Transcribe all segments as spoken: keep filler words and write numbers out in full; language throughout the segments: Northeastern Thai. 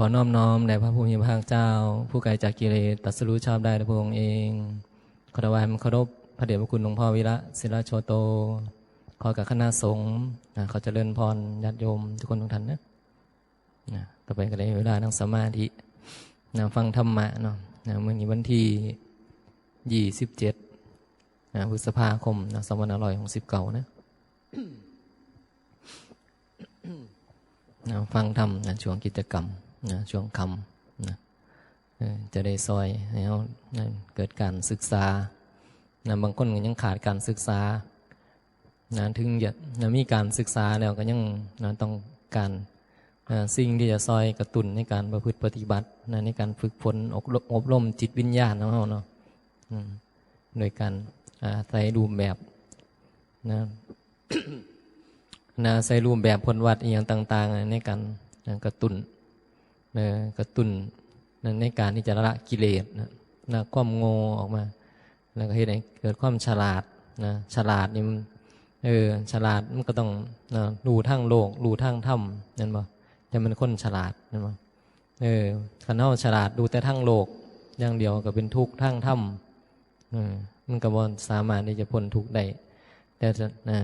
ขอน้อมน้อมแด่พระผู้มีพระภาคเจ้า ผู้ไกลจากกิเลส ตรัสรู้ชอบได้ด้วยพระองค์เอง ขอถวายความเคารพพระเดชพระคุณหลวงพ่อวิระ ศิลโชโต ขอกับคณะสงฆ์ อ่า ขอเจริญพรญาติโยมทุกคนทุกท่านนะ นะ ต่อไปก็ได้เวลานั่งสมาธิ นะ ฟังธรรมะเนาะ นะ มื้อนี้วันที่ยี่สิบเจ็ด นะ พฤษภาคม นะ สองพันห้าร้อยหกสิบเก้า นะ นะ ฟังธรรมนะ ช่วงกิจกรรมนะ ช่วงค่ำนะ เออ จะได้ซอยให้เรานะ เกิดการศึกษานะ บางคนก็ยังขาดการศึกษานะ ถึงจะนะ มีการศึกษาแล้วก็ยังนะ ต้องการนะ สิ่งที่จะซอยกระตุ้นในการประพฤติปฏิบัตินะ ในการฝึกฝนอบรม อบรมจิตวิญญาณของเราเนาะ อืม โดยการอาศัยรูปแบบนะ นะ ใช้รูปแบบผลวัดอีหยังต่างๆ ในการนะ กระตุ้น เอ่อ กระตุ้นนะ ในการที่จะละกิเลสนะ นะ ความโง่ออกมา แล้วก็เฮ็ดให้เกิดความฉลาดนะ ฉลาดนี่มัน เออ ฉลาดมันก็ต้องนะ รู้ทางโลก รู้ทางธรรม แม่นบ่ จั่งเป็นคนฉลาด แม่นบ่ เออ คันเฮาฉลาดรู้แต่ทางโลกอย่างเดียวก็เป็นทุกข์ ทางธรรม เออ มันก็บ่สามารถที่จะพ้นทุกข์ได้ แต่จะ นะ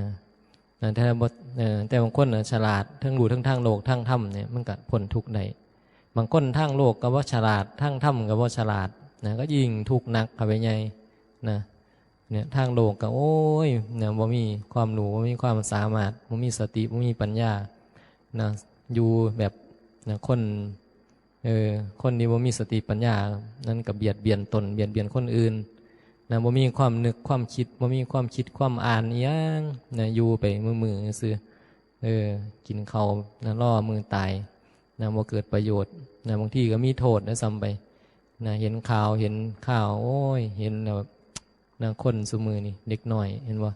นะ แต่บ่ เออ แต่บางคนน่ะฉลาด ทั้งรู้ทั้งทางโลก ทางธรรมเนี่ย มันก็พ้นทุกข์ได้ บางคนทางโลกก็บ่ฉลาด ทางธรรมก็บ่ฉลาด นะ ก็ยิ่งทุกข์หนักเข้าไปใหญ่ นะ เนี่ย ทางโลกก็ โอ้ย นะ บ่มีความรู้ บ่มีความสามารถ บ่มีสติ บ่มีปัญญา นะ อยู่แบบ นะ คน เออ คนที่บ่มีสติปัญญา นั้นก็เบียดเบียนตน เบียดเบียนคนอื่น นะ บ่มีความนึกความคิด บ่มีความคิดความอ่านอิหยัง นะ อยู่ไปมื้อๆ ซื่อ เออ กินข้าวนะ รอมื้อตาย นะ บ่เกิดประโยชน์ นะ บางทีก็มีโทษด้วยซ้ำไป นะ เห็นข่าว เห็นข่าว โอ้ย เห็นแล้วแบบ นะ คนซุมื้อนี่ เด็กน้อย เห็นบ่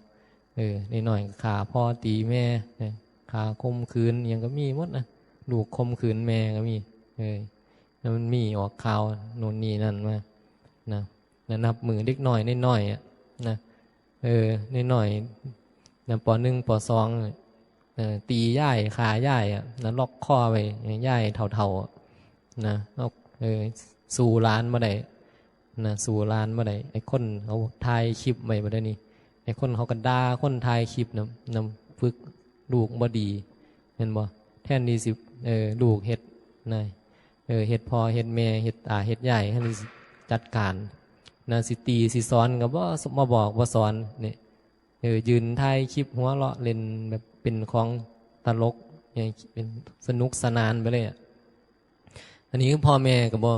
เออ เด็กน้อยก็ฆ่าพ่อตีแม่ นะ ฆ่าข่มขืนอิหยังก็มีหมดนะ ลูกข่มขืนแม่ก็มี เออ แล้วมันมีออกข่าวโน่นนี่นั่นมา นะ นะ นับมื้อเด็กน้อยน้อยๆ อะ นะ เออ น้อยๆ นะ ป.หนึ่ง ป.สอง เนี่ย เออ ตียาย ฆ่ายาย อะ นะ ล็อกคอไว้ ยายเฒ่าๆ อะ นะ เอา เออ สู้หลานบ่ได้ นะ สู้หลานบ่ได้ ไอ้คนเขาถ่ายคลิปไว้บ่ได้นี่ ไอ้คนเขาก็ด่าคนถ่ายคลิปนะ นำฝึกลูกบ่ดี แม่นบ่ แทนที่สิ เออ ลูกเฮ็ดนะ เออ เฮ็ดพ่อเฮ็ดแม่ เฮ็ดตาเฮ็ดยาย แทนที่สิจัดการนะ สิตีสิสอนก็บ่ บ่บอกบ่สอน เนี่ย เออ ยืนถ่ายคลิปหัวเราะเล่นแบบเป็นของตลก เนี่ย เป็นสนุกสนานไปเลยอะ อันนี้คือพ่อแม่ก็บ่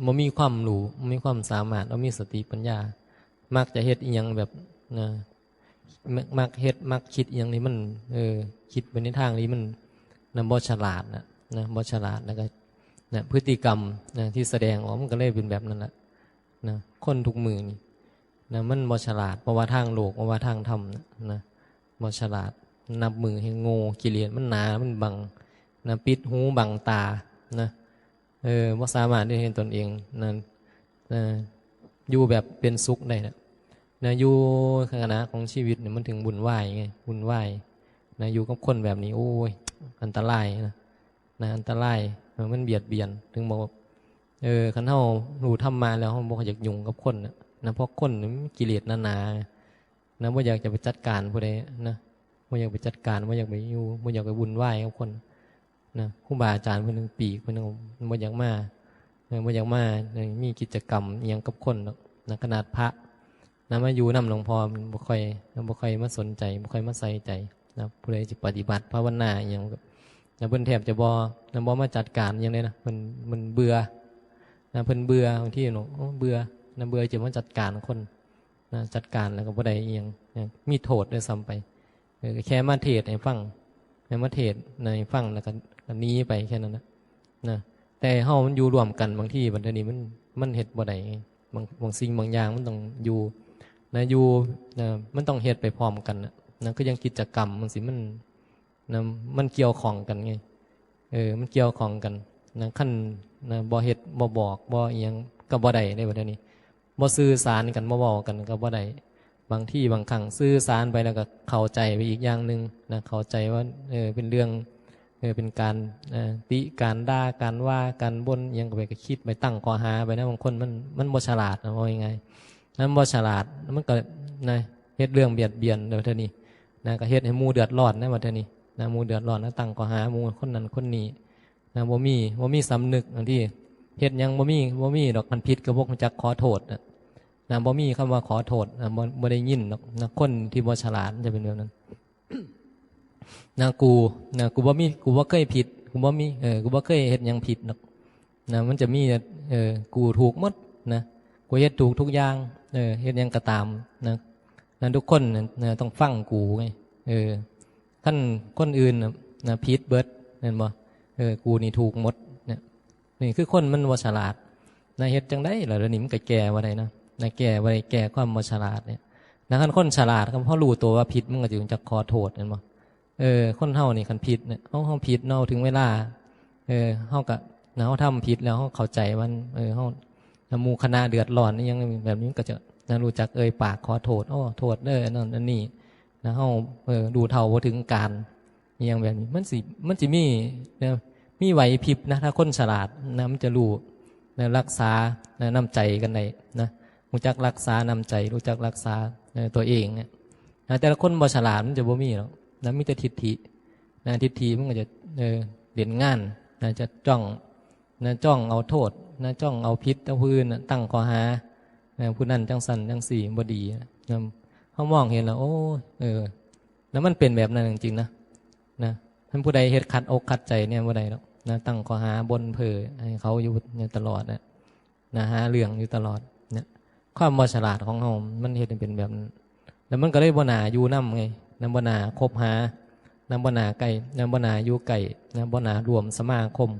บ่มีความรู้ บ่มีความสามารถ บ่มีสติปัญญา มักจะเฮ็ดอิหยังแบบ นะ มัก มักเฮ็ด มักคิดอิหยังนี่มัน เออ คิดไปในทางที่มัน นะ บ่ฉลาดนะ นะ บ่ฉลาด แล้วก็ นะ พฤติกรรม นะ ที่แสดงออกมันก็เลยเป็นแบบนั้นแหละ นะ คนทุกมื้อนี่ นะ มันบ่ฉลาด เพราะว่าทางโลก เพราะว่าทางธรรมนะ นะ บ่ฉลาด นับมื้อแห่งโง่ กิเลสมันหนา มันบัง นะ ปิดหูบังตา นะ เออ บ่สามารถที่จะเห็นตนเอง นะ นะ อยู่แบบเป็นสุขได้นะ นะ อยู่ขณะของชีวิตเนี่ยมันถึงวุ่นวายไง วุ่นวาย นะ อยู่กับคนแบบนี้ โอ้ย อันตรายนะ นะ อันตราย เออ มันเบียดเบียน ถึงบอกว่า เออ คันเฮารู้ธรรมะแล้ว เฮาบ่อยากยุ่งกับคนนะ นะ เพราะคนนี่มันกิเลสหนาๆ นะ บ่อยากจะไปจัดการผู้ใดนะ บ่อยากไปจัดการ บ่อยากไปอยู่ บ่อยากไปวุ่นวายกับคน นะ ครูบาอาจารย์เพิ่นถึงปีก เพิ่นบ่อยากมา เออ บ่อยากมา เออ มีกิจกรรมอิหยังกับคนดอก นะ ขนาดพระ นะ มาอยู่นำหลวงพ่อมันบ่ค่อย บ่ค่อยมาสนใจ บ่ค่อยมาใส่ใจ นะ ผู้ใดสิปฏิบัติภาวนาอิหยัง นะ เพิ่นแทบจะบ่ นะ บ่มาจัดการอิหยังเลยนะ เพิ่น เพิ่นเบื่อ นะ เพิ่นเบื่อ บางทีเนาะ โอ้ เบื่อ นะ เบื่อจะมาจัดการคน นะ จัดการแล้วก็บ่ได้อิหยัง นะ มีโทษด้วยซ้ำไป เออ แค่มาเทศน์ให้ฟัง แค่มาเทศน์ให้ฟังแล้วก็ ก็หนีไปแค่นั้นนะ นะ แต่เฮามันอยู่ร่วมกัน บางทีบัดนี้มัน มันเฮ็ดบ่ได้ไง บาง บางสิ่งบางอย่างมันต้องอยู่ นะ อยู่ นะ มันต้องเฮ็ดไปพร้อมกันนะ นะ คืออย่างกิจกรรมจั่งซี้ มัน นะ มันเกี่ยวข้องกันไง เออ มันเกี่ยวข้องกัน นะ คัน นะ บ่เฮ็ด บ่บอก บ่อิหยัง ก็บ่ได้เด้บัดนี้ บ่สื่อสารกัน บ่เว้ากันก็บ่ได้ บางทีบางครั้งสื่อสารไปแล้วก็เข้าใจไปอีกอย่างหนึ่งนะ เข้าใจว่า เออ เป็นเรื่อง อเป็นการเอ่อติการด่าการว่าการบ่นอิหยังก็ไปก็คิดไปตั้งข้อหาไปนะ บางคนมันมันบ่ฉลาดนะ ว่าง่ายๆมันบ่ฉลาด มันก็นะเฮ็ดเรื่องเบียดเบียนเดี๋ยวเท่านี้นะ ก็เฮ็ดให้หมู่เดือดร้อนนะ ว่าเท่านี้นะ หมู่เดือดร้อนนะ ตั้งข้อหาหมู่คนนั้นคนนี้นะ บ่มีบ่มีสำนึก บางทีเฮ็ดหยังบ่มีบ่มีดอก คันผิดก็บ่รู้จักขอโทษนะ นะ บ่มีคำว่าขอโทษนะ บ่บ่ได้ยินดอกนะ คนที่บ่ฉลาดมันจะเป็นแบบนั้น นะ กูนะ กูบ่มี กูบ่เคยผิด กูบ่มี เออ กูบ่เคยเฮ็ดหยังผิดดอกนะ มันจะมีแต่เออ กูถูกหมดนะ กูเฮ็ดถูกทุกอย่าง เออ เฮ็ดหยังก็ตามนะ นะ ทุกคนนะนะ ต้องฟังกูไง เออ คันคนอื่นนะนะ ผิดเบิด แม่นบ่ เออ กูนี่ถูกหมดเนี่ย นี่คือคนมันบ่ฉลาดนะ เฮ็ดจั่งใด๋ล่ะ เดี๋ยวนี้มันก็แก้บ่ได้นะ นะ แก้บ่ได้ แก้ความบ่ฉลาดเนี่ยนะ คันคนฉลาด คันพอรู้ตัวว่าผิด มันก็สิรู้จักขอโทษ แม่นบ่ เออ คนเฮานี่คันผิดเนี่ย เฮา เฮาผิดเนาะ ถึงเวลา เออ เฮาก็นะ เฮาทำผิดแล้ว เฮาเข้าใจมัน เออ เฮา หมู่คณะเดือดร้อนอิหยังแบบนี้ มันก็จะนะ รู้จักเอ่ยปากขอโทษ โอ้ โทษเด้อ อันนั้นอันนี้นะ เฮา เออ รู้เท่าบ่ถึงการ อิหยังแบบนี้ มันสิ มันสิมีนะ มีไหวพริบนะ ถ้าคนฉลาดนะ มันจะรู้นะ รักษานะ น้ำใจกันได้นะ รู้จักรักษาน้ำใจ รู้จักรักษาเอ่อตัวเองเนี่ยนะ แต่ละคนบ่ฉลาด มันจะบ่มีหรอกนะ มีแต่ทิฐินะ ทิฐิมันก็จะเออ เล่นงานนะ จะจ้องนะ จ้องเอาโทษนะ จ้องเอาผิดเอาผู้อื่นนะ ตั้งข้อหานะ ผู้นั้นจั่งซั่นจั่งซี่ บ่ดีนะ เฮามองเห็นแล้ว โอ้ย เออ แล้วมันเป็นแบบนั้นจริงๆนะ นะ คันผู้ใดเฮ็ดขัดอกขัดใจเนี่ยบ่ได้หรอกนะ ตั้งข้อหาบ่นเพ้อให้เขาอยู่เนี่ยตลอดนะ นะ หาเรื่องอยู่ตลอดเนี่ย ความบ่ฉลาดของเฮามันเฮ็ดให้เป็นแบบนั้น แล้วมันก็เลยบ่น่าอยู่นำไง นะ บ่น่าคบหา นะ บ่น่าใกล้ นะ บ่น่าอยู่ใกล้ นะ บ่น่าร่วมสมาคม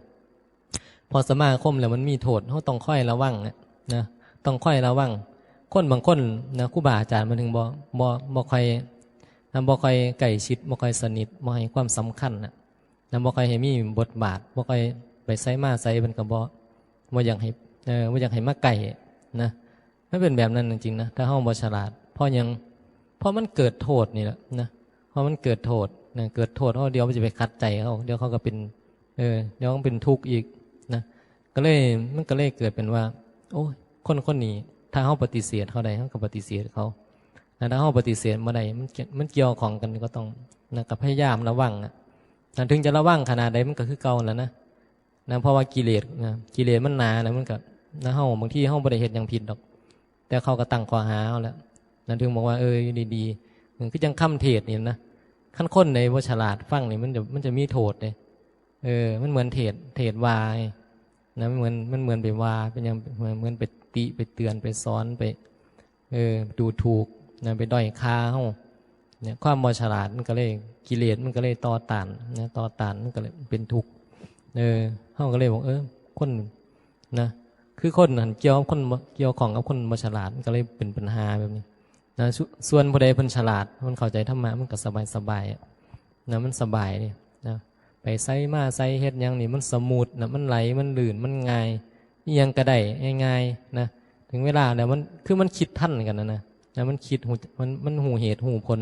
พอสมาคมแล้วมันมีโทษ เฮาต้องคอยระวังอะนะ ต้องคอยระวัง คนบางคนนะ ครูบาอาจารย์มันถึงบ่ บ่ บ่ค่อยนะ บ่ค่อยใกล้ชิด บ่ค่อยสนิท บ่ให้ความสำคัญนะ นะ บ่ค่อยให้มีบทบาท บ่ค่อยไปไสมาไส เพิ่นก็บ่ บ่อยากให้ เอ่อ บ่อยากให้มาใกล้นะ มันเป็นแบบนั้นจริงๆนะ ถ้าเฮาบ่ฉลาด เพราะหยัง เพราะมันเกิดโทษนี่แหละนะ เพราะมันเกิดโทษนะ เกิดโทษ เฮา เดี๋ยวมันจะไปขัดใจเขา เดี๋ยวเขาก็เป็น เออ เดี๋ยวมันเป็นทุกข์อีกนะ ก็เลย มันก็เลยเกิดเป็นว่า โอ้ย คนคนนี้ ถ้าเฮาปฏิเสธเขาได้ เฮาก็ปฏิเสธเขานะ ถ้าเฮาปฏิเสธบ่ได้ มันเกี่ยว มันเกี่ยวข้องกัน ก็ต้องนะ ก็พยายามระวังอะนะ ถึงจะระวังขนาดใด มันก็คือเก่านั่นแหละนะ นะ เพราะว่ากิเลสนะ กิเลสมันหนานะ มันก็นะ เฮา บางทีเฮาบ่ได้เฮ็ดหยังผิดดอก แต่เขาก็ตั้งข้อหาเฮาแล้ว นั่นถึงบอกว่า เออ อยู่ดีๆ มันคือจั่งคำเทศน์นี่นะ คันคนใดบ่ฉลาดฟังนี่ มันจะ มันจะมีโทษเด้ เออ มันเหมือนเทศน์ เทศน์ว่าไงนะ มันเหมือน มันเหมือนไปว่า เป็นหยัง เหมือน เหมือนไปติ ไปเตือน ไปสอน ไป เออ ดูถูกนะ ไปด้อยค่าเฮาเนี่ย ความบ่ฉลาดมันก็เลย กิเลสมันก็เลยต่อต้านนะ ต่อต้านมันก็เลยเป็นทุกข์ เออ เฮาก็เลยบอก เออ คนนะ คือคนหั้นเกี่ยวกับคนบ่ เกี่ยวข้องกับคนบ่ฉลาด มันก็เลยเป็นปัญหาแบบนี้นะ ส่- ส่วนผู้ใดเพิ่นฉลาด มันเข้าใจธรรมะ มันก็สบายๆอะนะ มันสบายเด้นะ ไปไสมาไส เฮ็ดหยังนี่ มันสมูทนะ มันไหล มันลื่น มันง่าย อิหยังก็ได้ง่ายๆนะ ถึงเวลาแล้วมัน คือมันคิดทันกันนะนะ แล้วมันคิดฮู้ มัน มันฮู้เหตุฮู้ผล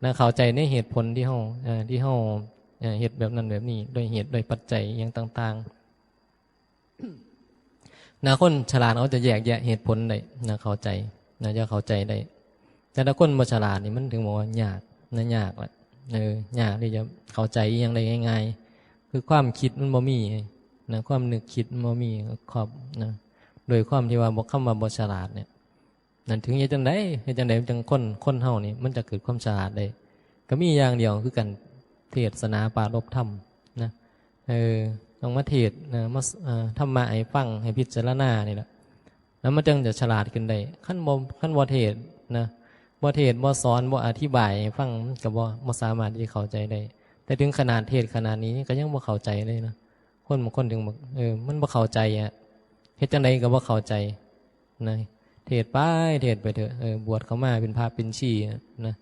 นะ เข้าใจในเหตุผลที่เฮา เอ่อ ที่เฮา เอ่อ เฮ็ดแบบนั้นแบบนี้ ด้วยเหตุด้วยปัจจัยอิหยังต่างๆ นะ คนฉลาดเขาจะแยกแยะเหตุผลได้นะ เข้าใจนะ จะเข้าใจได้ แต่ถ้าคนบ่ฉลาดนี่ มันถึงบอกว่ายากนะ ยากแหละ เออ ยากที่จะเข้าใจอิหยังได้ง่าย ๆ คือความคิดมันบ่มีนะ ความนึกคิดมันบ่มี ครอบนะ โดยความที่ว่าบ่ คำว่าบ่ฉลาดเนี่ย นั่นถึงเฮ็ดจั่งใด เฮ็ดจั่งใดจั่งคน คนเฮานี่มันจะเกิดความฉลาดได้ ก็มีอย่างเดียวคือการเทศนาปรารภธรรมนะ เออ ต้องมาเทศน์นะ มา เอ่อ ธรรมะให้ฟัง ให้พิจารณานี่แหละ แล้วมันจั่งจะฉลาดขึ้นได้ คันบ่ คันบ่เทศน์นะ บ่เทศน์ บ่สอน บ่อธิบายให้ฟัง มันก็บ่ บ่สามารถที่จะเข้าใจได้ แต่ถึงขนาดเทศน์ขนาดนี้ก็ยังบ่เข้าใจเลยนะ คนบางคนถึงบอก เออ มันบ่เข้าใจอะ เฮ็ดจั่งใดก็บ่เข้าใจนะ เทศน์ไป เทศน์ไปเถอะ เออ บวชเข้ามาเป็นพระเป็นชีนะ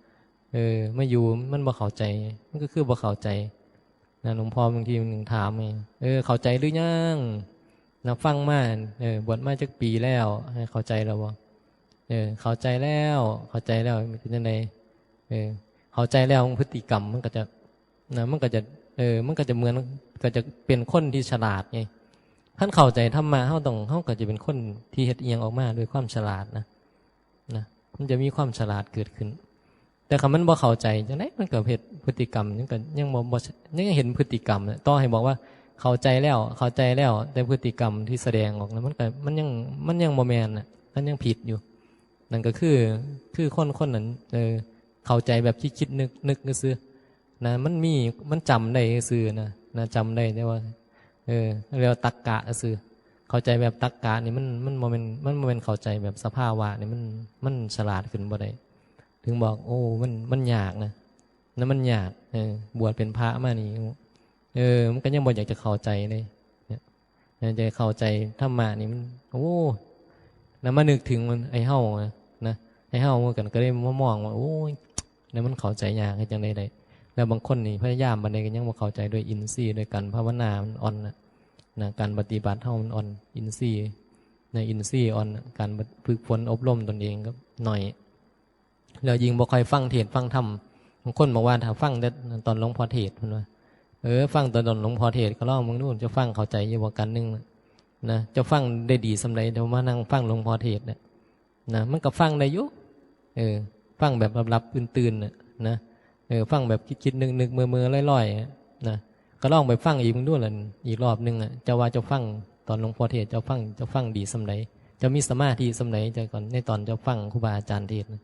เออ มาอยู่มันบ่เข้าใจ มันก็คือบ่เข้าใจนะ หลวงพ่อบางทีมันถามไง เออ เข้าใจหรือยังนะ ฟังมา เออ บวชมาจักปีแล้ว เออ เข้าใจแล้วบ่ เออ เข้าใจแล้ว เข้าใจแล้ว เป็นจั่งใด เออ เข้าใจแล้ว พฤติกรรมมันก็จะ นะ มันก็จะ เอ เออ มันก็จะเหมือน ก็จะเป็นคนที่ฉลาดไง คันเข้าใจธรรมะ เฮาต้อง เฮาก็จะเป็นคนที่เฮ็ดอิหยังออกมาด้วยความฉลาดนะ นะ มันจะมีความฉลาดเกิดขึ้น แต่คันมันบ่เข้าใจจั่งใด มันก็เฮ็ดพฤติกรรม ยังก็ยังบ่ บ่ ยังเห็นพฤติกรรมน่ะ ต่อให้บอกว่าเข้าใจแล้ว เข้าใจแล้ว แต่พฤติกรรมที่แสดงออกนะ มันก็ มันยัง มันยังบ่แม่นน่ะ มันยังผิดอยู่ นั่นก็คือ คือคนคนนั้น เออ เข้าใจแบบคิดๆ นึกๆ ซื่อๆ นะ มันมี มันจำได้ซื่อๆ นะ นะ จำได้แต่ว่า เออ เรียกว่าตรรกะซื่อ เข้าใจแบบตรรกะนี่มัน มันบ่แม่น มันบ่แม่นเข้าใจแบบสภาวะนี่ มัน มันฉลาดขึ้นบ่ได้ ถึงบอก โอ้ มัน มันยากนะ นะ มันยาก เออ บวชเป็นพระมานี่ เออ มันก็ยังบ่อยากจะเข้าใจเลย เนี่ย อยากจะเข้าใจธรรมะนี่มัน โอ้ แล้วมานึกถึงมัน ไอ้เฮานะ นะ ไอ้เฮาเหมือนกันก็เลยมามองว่า โอ้ย แล้วมันเข้าใจยาก เฮ็ดจั่งใดได้ แล้วบางคนนี่พยายามปานใดก็ยังบ่เข้าใจ ด้วยอินทรีย์ ด้วยการภาวนามันอ่อนนะ นะ การปฏิบัติเฮามันอ่อน อินทรีย์ นะ อินทรีย์อ่อนน่ะ การฝึกฝนอบรมตนเองก็หน่อย แล้วยิ่งบ่ค่อยฟังเทศน์ฟังธรรม บางคนบอกว่าถ้าฟังแต่ตอนหลวงพ่อเทศน์ เพิ่นว่า เออ ฟังแต่ตอนหลวงพ่อเทศน์ก็ลองมึงดู เจ้าฟังเข้าใจอยู่บ่ กันหนึ่งน่ะ นะ เจ้าฟังได้ดีส่ำใด เดี๋ยวมานั่งฟังหลวงพ่อเทศน์น่ะ นะ มันก็ฟังได้อยู่ เออ ฟังแบบหลับๆ ตื่นๆ น่ะ นะ เออ ฟังแบบคิดๆ นึกๆ เมื่อๆ ลอยๆ น่ะ นะ ก็ลองไปฟังอีกมึงดูล่ะ อีกรอบหนึ่งอ่ะ เจ้าว่าเจ้าฟังตอนหลวงพ่อเทศน์ เจ้าฟัง เจ้าฟังดีส่ำใด เจ้ามีสมาธิส่ำใด เจ้าก่อน ในตอนเจ้าฟังครูบาอาจารย์เทศน์น่ะ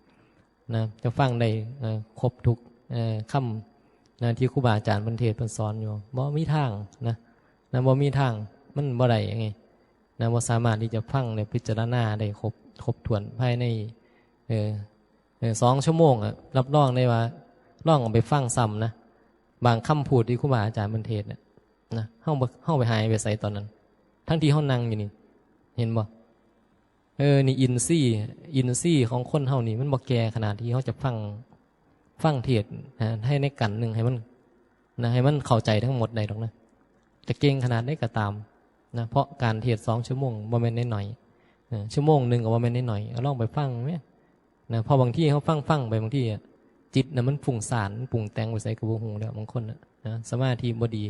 นะ เจ้าฟังได้ เอ่อ ครบทุก เอ่อ คำ นะ ที่ครูบาอาจารย์เพิ่นเทศน์เพิ่นสอนอยู่ บ่มีทางนะ นะ บ่มีทาง มันบ่ได้ไง นะ บ่สามารถที่จะฟังและพิจารณาได้ครบ ครบถ้วนภายใน เออ เออ สองชั่วโมงอะ รับรองได้ว่า ลองเอาไปฟังซ้ำนะ บางคำพูดที่ครูบาอาจารย์เพิ่นเทศน์น่ะ นะ เฮาบ่ เฮาไปหายไปไสตอนนั้น ทั้งที่เฮานั่งอยู่นี่ เห็นบ่ เออ นี่อินทรีย์ อินทรีย์ของคนเฮานี่ มันบ่แก่ขนาดที่เฮาจะฟัง ฟังเทศน์นะ ให้ในกันหนึ่งให้มัน นะ ให้มันเข้าใจทั้งหมดได้ดอกนะ จะเก่งขนาดใดก็ตามนะ เพราะการเทศน์สองชั่วโมงบ่แม่นน้อยๆ เออ ชั่วโมงหนึ่งก็บ่แม่นน้อยๆ เอาลองไปฟังแหม นะ เพราะบางทีเฮาฟังๆ ไป บางทีอะ จิตน่ะมันฟุ้งซ่าน มันปรุงแต่งไปไสก็บ่ฮู้แล้ว บางคนน่ะ นะ สมาธิบ่ดี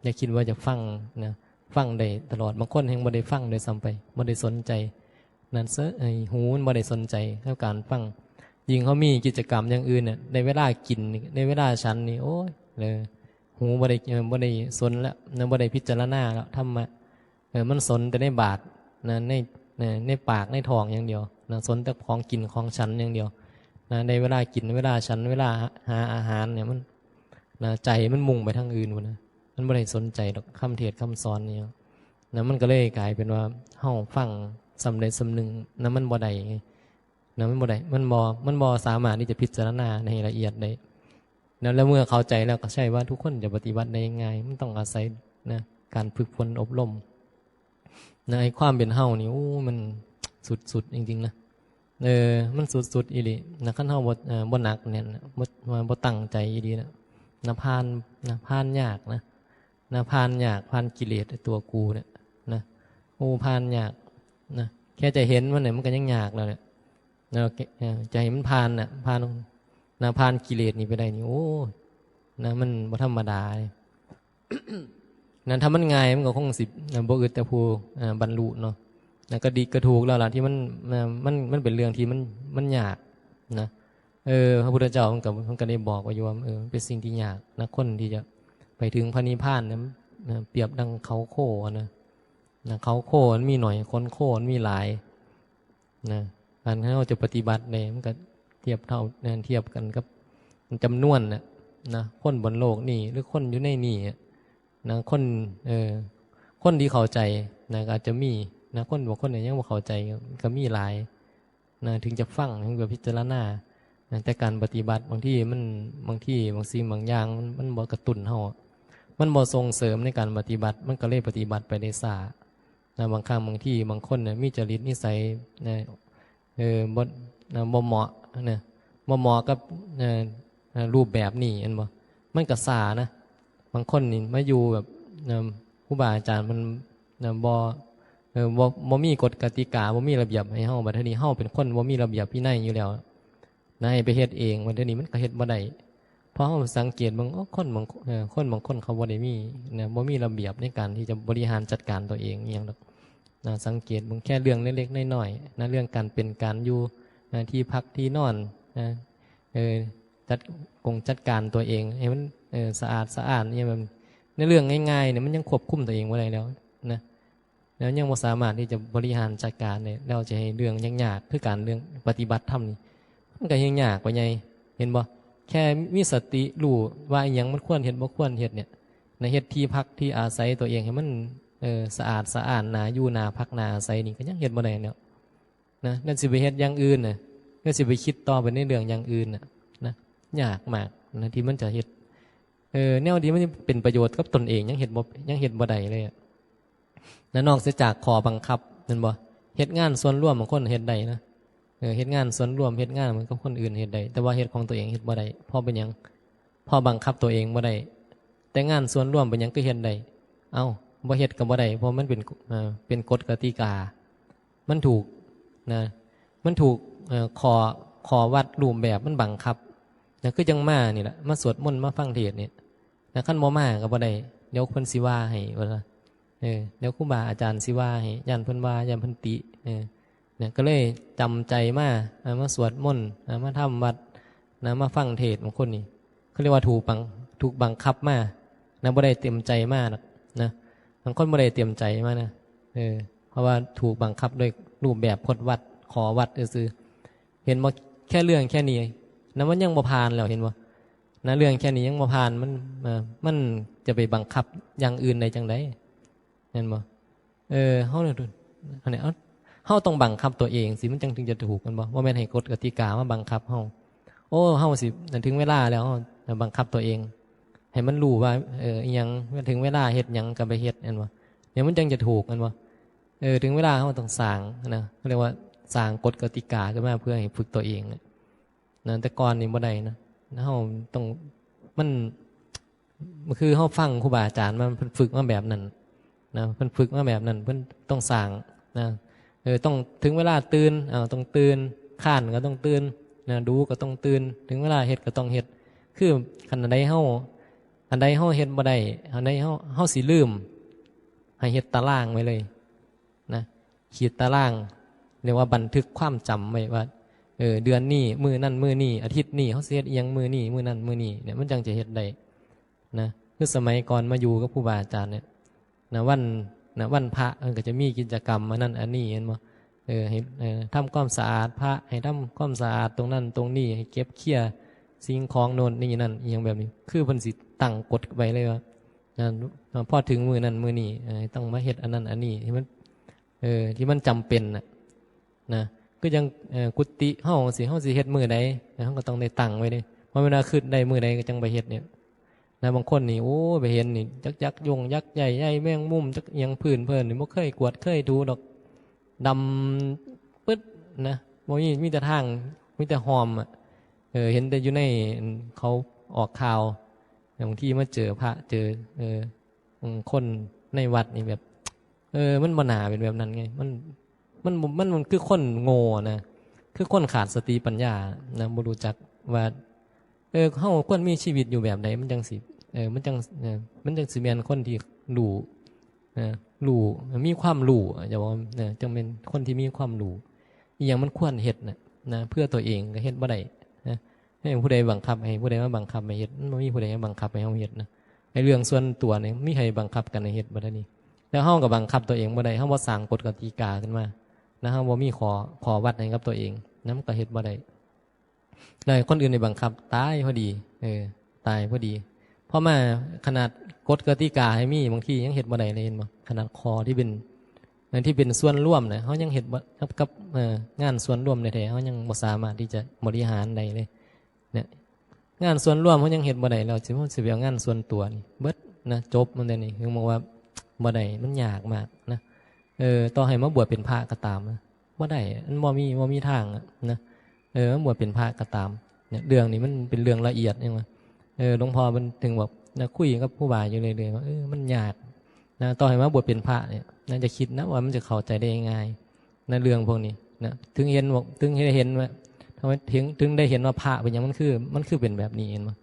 อย่าคิดว่าจะฟังนะ ฟังได้ตลอด บางคนแฮ่งบ่ได้ฟังด้วยซ้ำไป บ่ได้สนใจ นั่นเซอะ ไอ้หูมันบ่ได้สนใจกับการฟัง ยิ่งเฮามีกิจกรรมอย่างอื่นน่ะ ในเวลากินนี่ ในเวลาฉันนี่ โอ้ย เลย หูบ่ได้ เอ่อ บ่ได้สนแล้วนะ บ่ได้พิจารณาแล้ว ธรรมะ เออ มันสนแต่ในบาตรนะ ใน ใน ในปากในท้องอย่างเดียวนะ สนแต่ของกินของฉันอย่างเดียวนะ ในเวลากิน เวลาฉัน เวลาหาอาหารเนี่ย มันนะ ใจมันมุ่งไปทางอื่นพุ้นนะ มันบ่ได้สนใจดอกคำเทศน์คำสอนนี่นะ มันก็เลยกลายเป็นว่าเฮาฟังส่ำใดส่ำหนึ่งนะ มันบ่ได้ไง นะ มันบ่ได้ มันบ่ มันบ่สามารถที่จะพิจารณาให้ละเอียดได้นะ แล้วเมื่อเข้าใจแล้วก็ใช่ว่าทุกคนจะปฏิบัติได้ง่าย มันต้องอาศัยนะ การฝึกฝนอบรมนะ ไอ้ความเป็นเฮานี่ โอ้ มันสุดๆ จริงๆ นะ เออ มันสุดๆ อีหลีนะ คันเฮาบ่ เอ่อ บ่หนักแน่นนะ บ่ บ่ตั้งใจอีหลีนะ นะ ผ่าน นะ ผ่านยากนะ นะ ผ่านยาก ผ่านกิเลสไอ้ตัวกูเนี่ยนะ โอ้ ผ่านยากนะ แค่จะเห็นมันเนี่ย มันก็ยังยากแล้วเนี่ยนะ เอ่อ จะให้มันผ่านน่ะ ผ่าน นะ ผ่านกิเลสนี่ไปได้นี่ โอ้ นะ มันบ่ธรรมดาเลย นะ ถ้ามันง่ายมันก็คงสิ นะ บ่อึดแต่ผู้ อ่า บรรลุเนาะ นะ ก็ดีก็ถูกแล้วล่ะที่มัน นะ มัน มันเป็นเรื่องที่มัน มันยากนะ เออ พระพุทธเจ้ามันก็ มันก็ได้บอกไว้อยู่ว่า เออ มันเป็นสิ่งที่ยากนะ คนที่จะไปถึงพระนิพพานนะ นะ เปรียบดังเขาโคนะ นะ เขาโคมันมีหน่อย คนโคมันมีหลายนะ การที่เราจะปฏิบัติเนี่ย มันก็เทียบเท่า นะ เทียบกันกับจำนวนน่ะ นะ คนบนโลกนี่ หรือคนอยู่ในนี่อะ นะ คน เออ คนที่เข้าใจนะ ก็อาจจะมีนะ คนบางคนเนี่ยยังบ่เข้าใจ ก็มีหลายนะ ถึงจะฟัง ถึงจะพิจารณานะ แต่การปฏิบัติบางทีมัน บางทีบางสิ่งบางอย่างมัน มันบ่กระตุ้นเฮา มันบ่ส่งเสริมในการปฏิบัติ มันก็เลยปฏิบัติไปได้ช้านะ บางครั้งบางทีบางคนเนี่ยมีจริตนิสัยนะ เออ บ่ นะ บ่เหมาะนะ บ่เหมาะกับ เอ่อ เอ่อ รูปแบบนี้ เห็นบ่ มันก็ช้านะ บางคนนี่มาอยู่แบบ เอิ่ม ครูบาอาจารย์มัน นะ บ่ เอ่อ บ่ บ่มีกฎกติกา บ่มีระเบียบให้เฮา บัดทีนี้เฮาเป็นคนบ่มีระเบียบวินัยอยู่แล้วนะ ให้ไปเฮ็ดเอง บัดทีนี้มันก็เฮ็ดบ่ได้ พอเราสังเกตเบิ่ง โอ้ คนบาง เอ่อ คนบางคนเขาบ่ได้มีนะ บ่มีระเบียบในการที่จะบริหารจัดการตัวเองอิหยังดอกนะ สังเกตเบิ่งแค่เรื่องเล็กๆน้อยๆนะ เรื่องการเป็นการอยู่นะ ที่พักที่นอนนะ เออ จัดกงจัดการตัวเองให้มัน เออ สะอาดสะอ้านเนี่ย มัน ในเรื่องง่ายๆเนี่ยมันยังควบคุมตัวเองบ่ได้แล้วนะ แล้วยังบ่สามารถที่จะบริหารจัดการได้ แล้วจะให้เรื่องยากๆ คือการเรื่องปฏิบัติธรรมนี่ มันก็ยังยากกว่าใหญ่ เห็นบ่ แค่มีสติรู้ว่าอิหยังมันควรเฮ็ดบ่ควรเฮ็ดเนี่ยนะ เฮ็ดที่พักที่อาศัยตัวเองให้มัน เออ สะอาดสะอ้าน น่าอยู่น่าพักน่าอาศัยนี่ก็ยังเฮ็ดบ่ได้แล้วนะ แล้วสิไปเฮ็ดอย่างอื่นน่ะ แล้วสิไปคิดต่อไปในเรื่องอย่างอื่นน่ะนะ ยากมากนะที่มันจะเฮ็ด เออ แนวที่มันเป็นประโยชน์กับตนเองยังเฮ็ดบ่ ยังเฮ็ดบ่ได้เลยอะ นะ นอกเสียจากข้อบังคับ แม่นบ่ เฮ็ดงานส่วนรวมบางคนเฮ็ดได้นะ เออ เฮ็ดงานส่วนรวม เฮ็ดงานเหมือนกับคนอื่นเฮ็ดได้ แต่ว่าเฮ็ดของตัวเองเฮ็ดบ่ได้ เพราะเป็นหยัง เพราะบังคับตัวเองบ่ได้ แต่งานส่วนรวมเป็นหยังคือเฮ็ดได้ เอ้า บ่เฮ็ดก็บ่ได้ เพราะมันเป็น เอ่อ เป็นกฎกติกา มันถูกนะ มันถูก เอ่อ ข้อ ข้อวัดรูปแบบมันบังคับนะ คือจั่งมานี่แหละ มาสวดมนต์ มาฟังเทศน์เนี่ยนะ คันบ่มาก็บ่ได้ เดี๋ยวเพิ่นสิว่าให้ ว่า เออ เดี๋ยวครูบาอาจารย์สิว่าให้ ย้านเพิ่นว่า ย้านเพิ่นติ เออ เนี่ย ก็เลยจำใจมา อ่า มาสวดมนต์ อ่า มาทำวัดนะ มาฟังเทศน์ บางคนนี่ เขาเรียกว่าถูกบัง ถูกบังคับมานะ บ่ได้เต็มใจมาดอกนะ บางคนบ่ได้เต็มใจมานะ เออ เพราะว่าถูกบังคับด้วยรูปแบบกฎวัด ข้อวัดซื่อๆ เห็นบ่ แค่เรื่องแค่นี้นะ มันยังบ่ผ่านแล้ว เห็นบ่นะ เรื่องแค่นี้ยังบ่ผ่าน มัน เอ่อ มันจะไปบังคับอย่างอื่นได้จั่งใด เห็นบ่ เออ เฮาเนี่ย อันเนี้ย เอ้า เฮาต้องบังคับตัวเองสิ มันจั่งถึงจะถูก แม่นบ่ บ่แม่นให้กฎกติกามาบังคับเฮา โอ้ เฮาสิ ถึงเวลาแล้ว เฮาบังคับตัวเอง ให้มันรู้ว่า เออ อิหยัง ถึงเวลาเฮ็ดหยังก็ไปเฮ็ด แม่นบ่ เนี่ย มันจั่งจะถูก แม่นบ่ เออ ถึงเวลาเฮาต้องสร้างนะ เรียกว่าสร้างกฎกติกาขึ้นมาเพื่อให้ฝึกตัวเองอะ นะ แต่ก่อนนี่บ่ได้นะ เฮาต้อง มัน คือเฮาฟังครูบาอาจารย์มา เพิ่นฝึกมาแบบนั้นนะ เพิ่นฝึกมาแบบนั้น เพิ่นต้องสร้างนะ เออ ต้องถึงเวลาตื่น เอ้า ต้องตื่น ค้านก็ต้องตื่นนะ ดูก็ต้องตื่น ถึงเวลาเฮ็ดก็ต้องเฮ็ด คือคันอันใดเฮา อันใดเฮาเฮ็ดบ่ได้ อันใดเฮา เฮาสิลืม ให้เฮ็ดตารางไว้เลยนะ ขีดตาราง เรียกว่าบันทึกความจำไว้ว่า เออ เดือนนี้มื้อนั้นมื้อนี้ อาทิตย์นี้เฮาสิเฮ็ดอิหยังมื้อนี้ มื้อนั้นมื้อนี้เนี่ย มันจั่งจะเฮ็ดได้นะ คือสมัยก่อนมาอยู่กับครูบาอาจารย์เนี่ยนะ วัน นะ วันพระเพิ่นก็จะมีกิจกรรมอันนั้นอันนี้ แม่นบ่ เออ ให้ เออ ทำความสะอาดพระ ให้ทำความสะอาดตรงนั้นตรงนี้ ให้เก็บเคลียร์สิ่งของโน่นนี่นั่น อิหยังแบบนี้ คือเพิ่นสิตั้งกฎไว้เลยว่า นะ พอถึงมื้อนั้นมื้อนี้ เอ่อ ต้องมาเฮ็ดอันนั้นอันนี้ที่มัน เอ่อ ที่มันจำเป็นน่ะ นะ คือจั่ง เอ่อ กุฏิเฮาสิ เฮาสิเฮ็ดมื้อใด เฮาก็ต้องได้ตั้งไว้เด้ บ่แม่นว่าคิดได้มื้อใดก็จั่งไปเฮ็ดเนี่ย นะ บางคนนี่ โอ้ ไปเห็นนี่ จักยักยงยักษ์ใหญ่ ใยแมงมุม จักอิหยังพื้นเพิ่นนี่ บ่เคยกวาดเคยถูดอก ดำปึ๊ดนะ บ่มี มีแต่ทาง มีแต่ฮอมอะ เออ เห็นแต่อยู่ใน เขาออกข่าว บางทีมาเจอพระ เจอ เออ อืม คนในวัดนี่แบบ เออ มันบ่น่าเป็นแบบนั้นไง มัน มัน มัน มันคือคนโง่นะ คือคนขาดสติปัญญานะ บ่รู้จักว่า เออ เฮาควรมีชีวิตอยู่แบบใด มันจั่งสิ เออ มันจั่ง เออ มันจั่งสิแม่นคนที่รู้ เออ รู้ มีความรู้ จะบอกว่า เออ จั่งเป็นคนที่มีความรู้ อิหยังมันควรเฮ็ดน่ะ นะ เพื่อตัวเองก็เฮ็ดบ่ได้ นะ ให้ผู้ใดบังคับ ให้ผู้ใดมาบังคับให้เฮ็ด มันบ่มีผู้ใดมาบังคับให้เฮาเฮ็ดนะ ไอ้เรื่องส่วนตัวนี่มีไผบังคับกันให้เฮ็ดบ่ได้นี่ แล้วเฮาก็บังคับตัวเองบ่ได้ เฮาบ่สร้างกฎกติกาขึ้นมา นะ เฮาบ่มีข้อ ข้อวัดให้กับตัวเอง นะ มันก็เฮ็ดบ่ได้ แล้วให้คนอื่นไปบังคับ ตายพอดี เออ ตายพอดี พอมาขนาดกฎกติกาให้มี บางทียังเฮ็ดบ่ได้เลย เห็นบ่ ขนาดข้อที่เป็น อันที่เป็นส่วนรวมนะ เฮายังเฮ็ดบ่ กับ กับ เอ่อ งานส่วนรวมแท้ๆ เฮายังบ่สามารถที่จะบริหารได้เลย เนี่ย งานส่วนรวมเฮายังเฮ็ดบ่ได้ แล้วสิ เฮาสิไปเอางานส่วนตัวนี่เบิดนะ จบมันแต่นี่ ถึงบอกว่าบ่ได้ มันยากมากนะ เออ ต่อให้มาบวชเป็นพระก็ตามนะ บ่ได้ มันบ่มี บ่มีทางอะนะ เออ มาบวชเป็นพระก็ตาม เนี่ย เรื่องนี้มันเป็นเรื่องละเอียด ยังว่า เออ หลวงพ่อเพิ่นถึงบอกนะ คุยกับครูบาอยู่เรื่อยๆ ว่า เออ มันยากนะ ต่อให้มาบวชเป็นพระเนี่ย น่าจะคิดนะว่ามันจะเข้าใจได้ง่ายนะ เรื่องพวกนี้นะ ถึงเห็นบอก ถึงได้เห็นว่า ทำไมถึง ถึงได้เห็นว่าพระเป็นหยัง มันคือ มันคือเป็นแบบนี้ เห็นบ่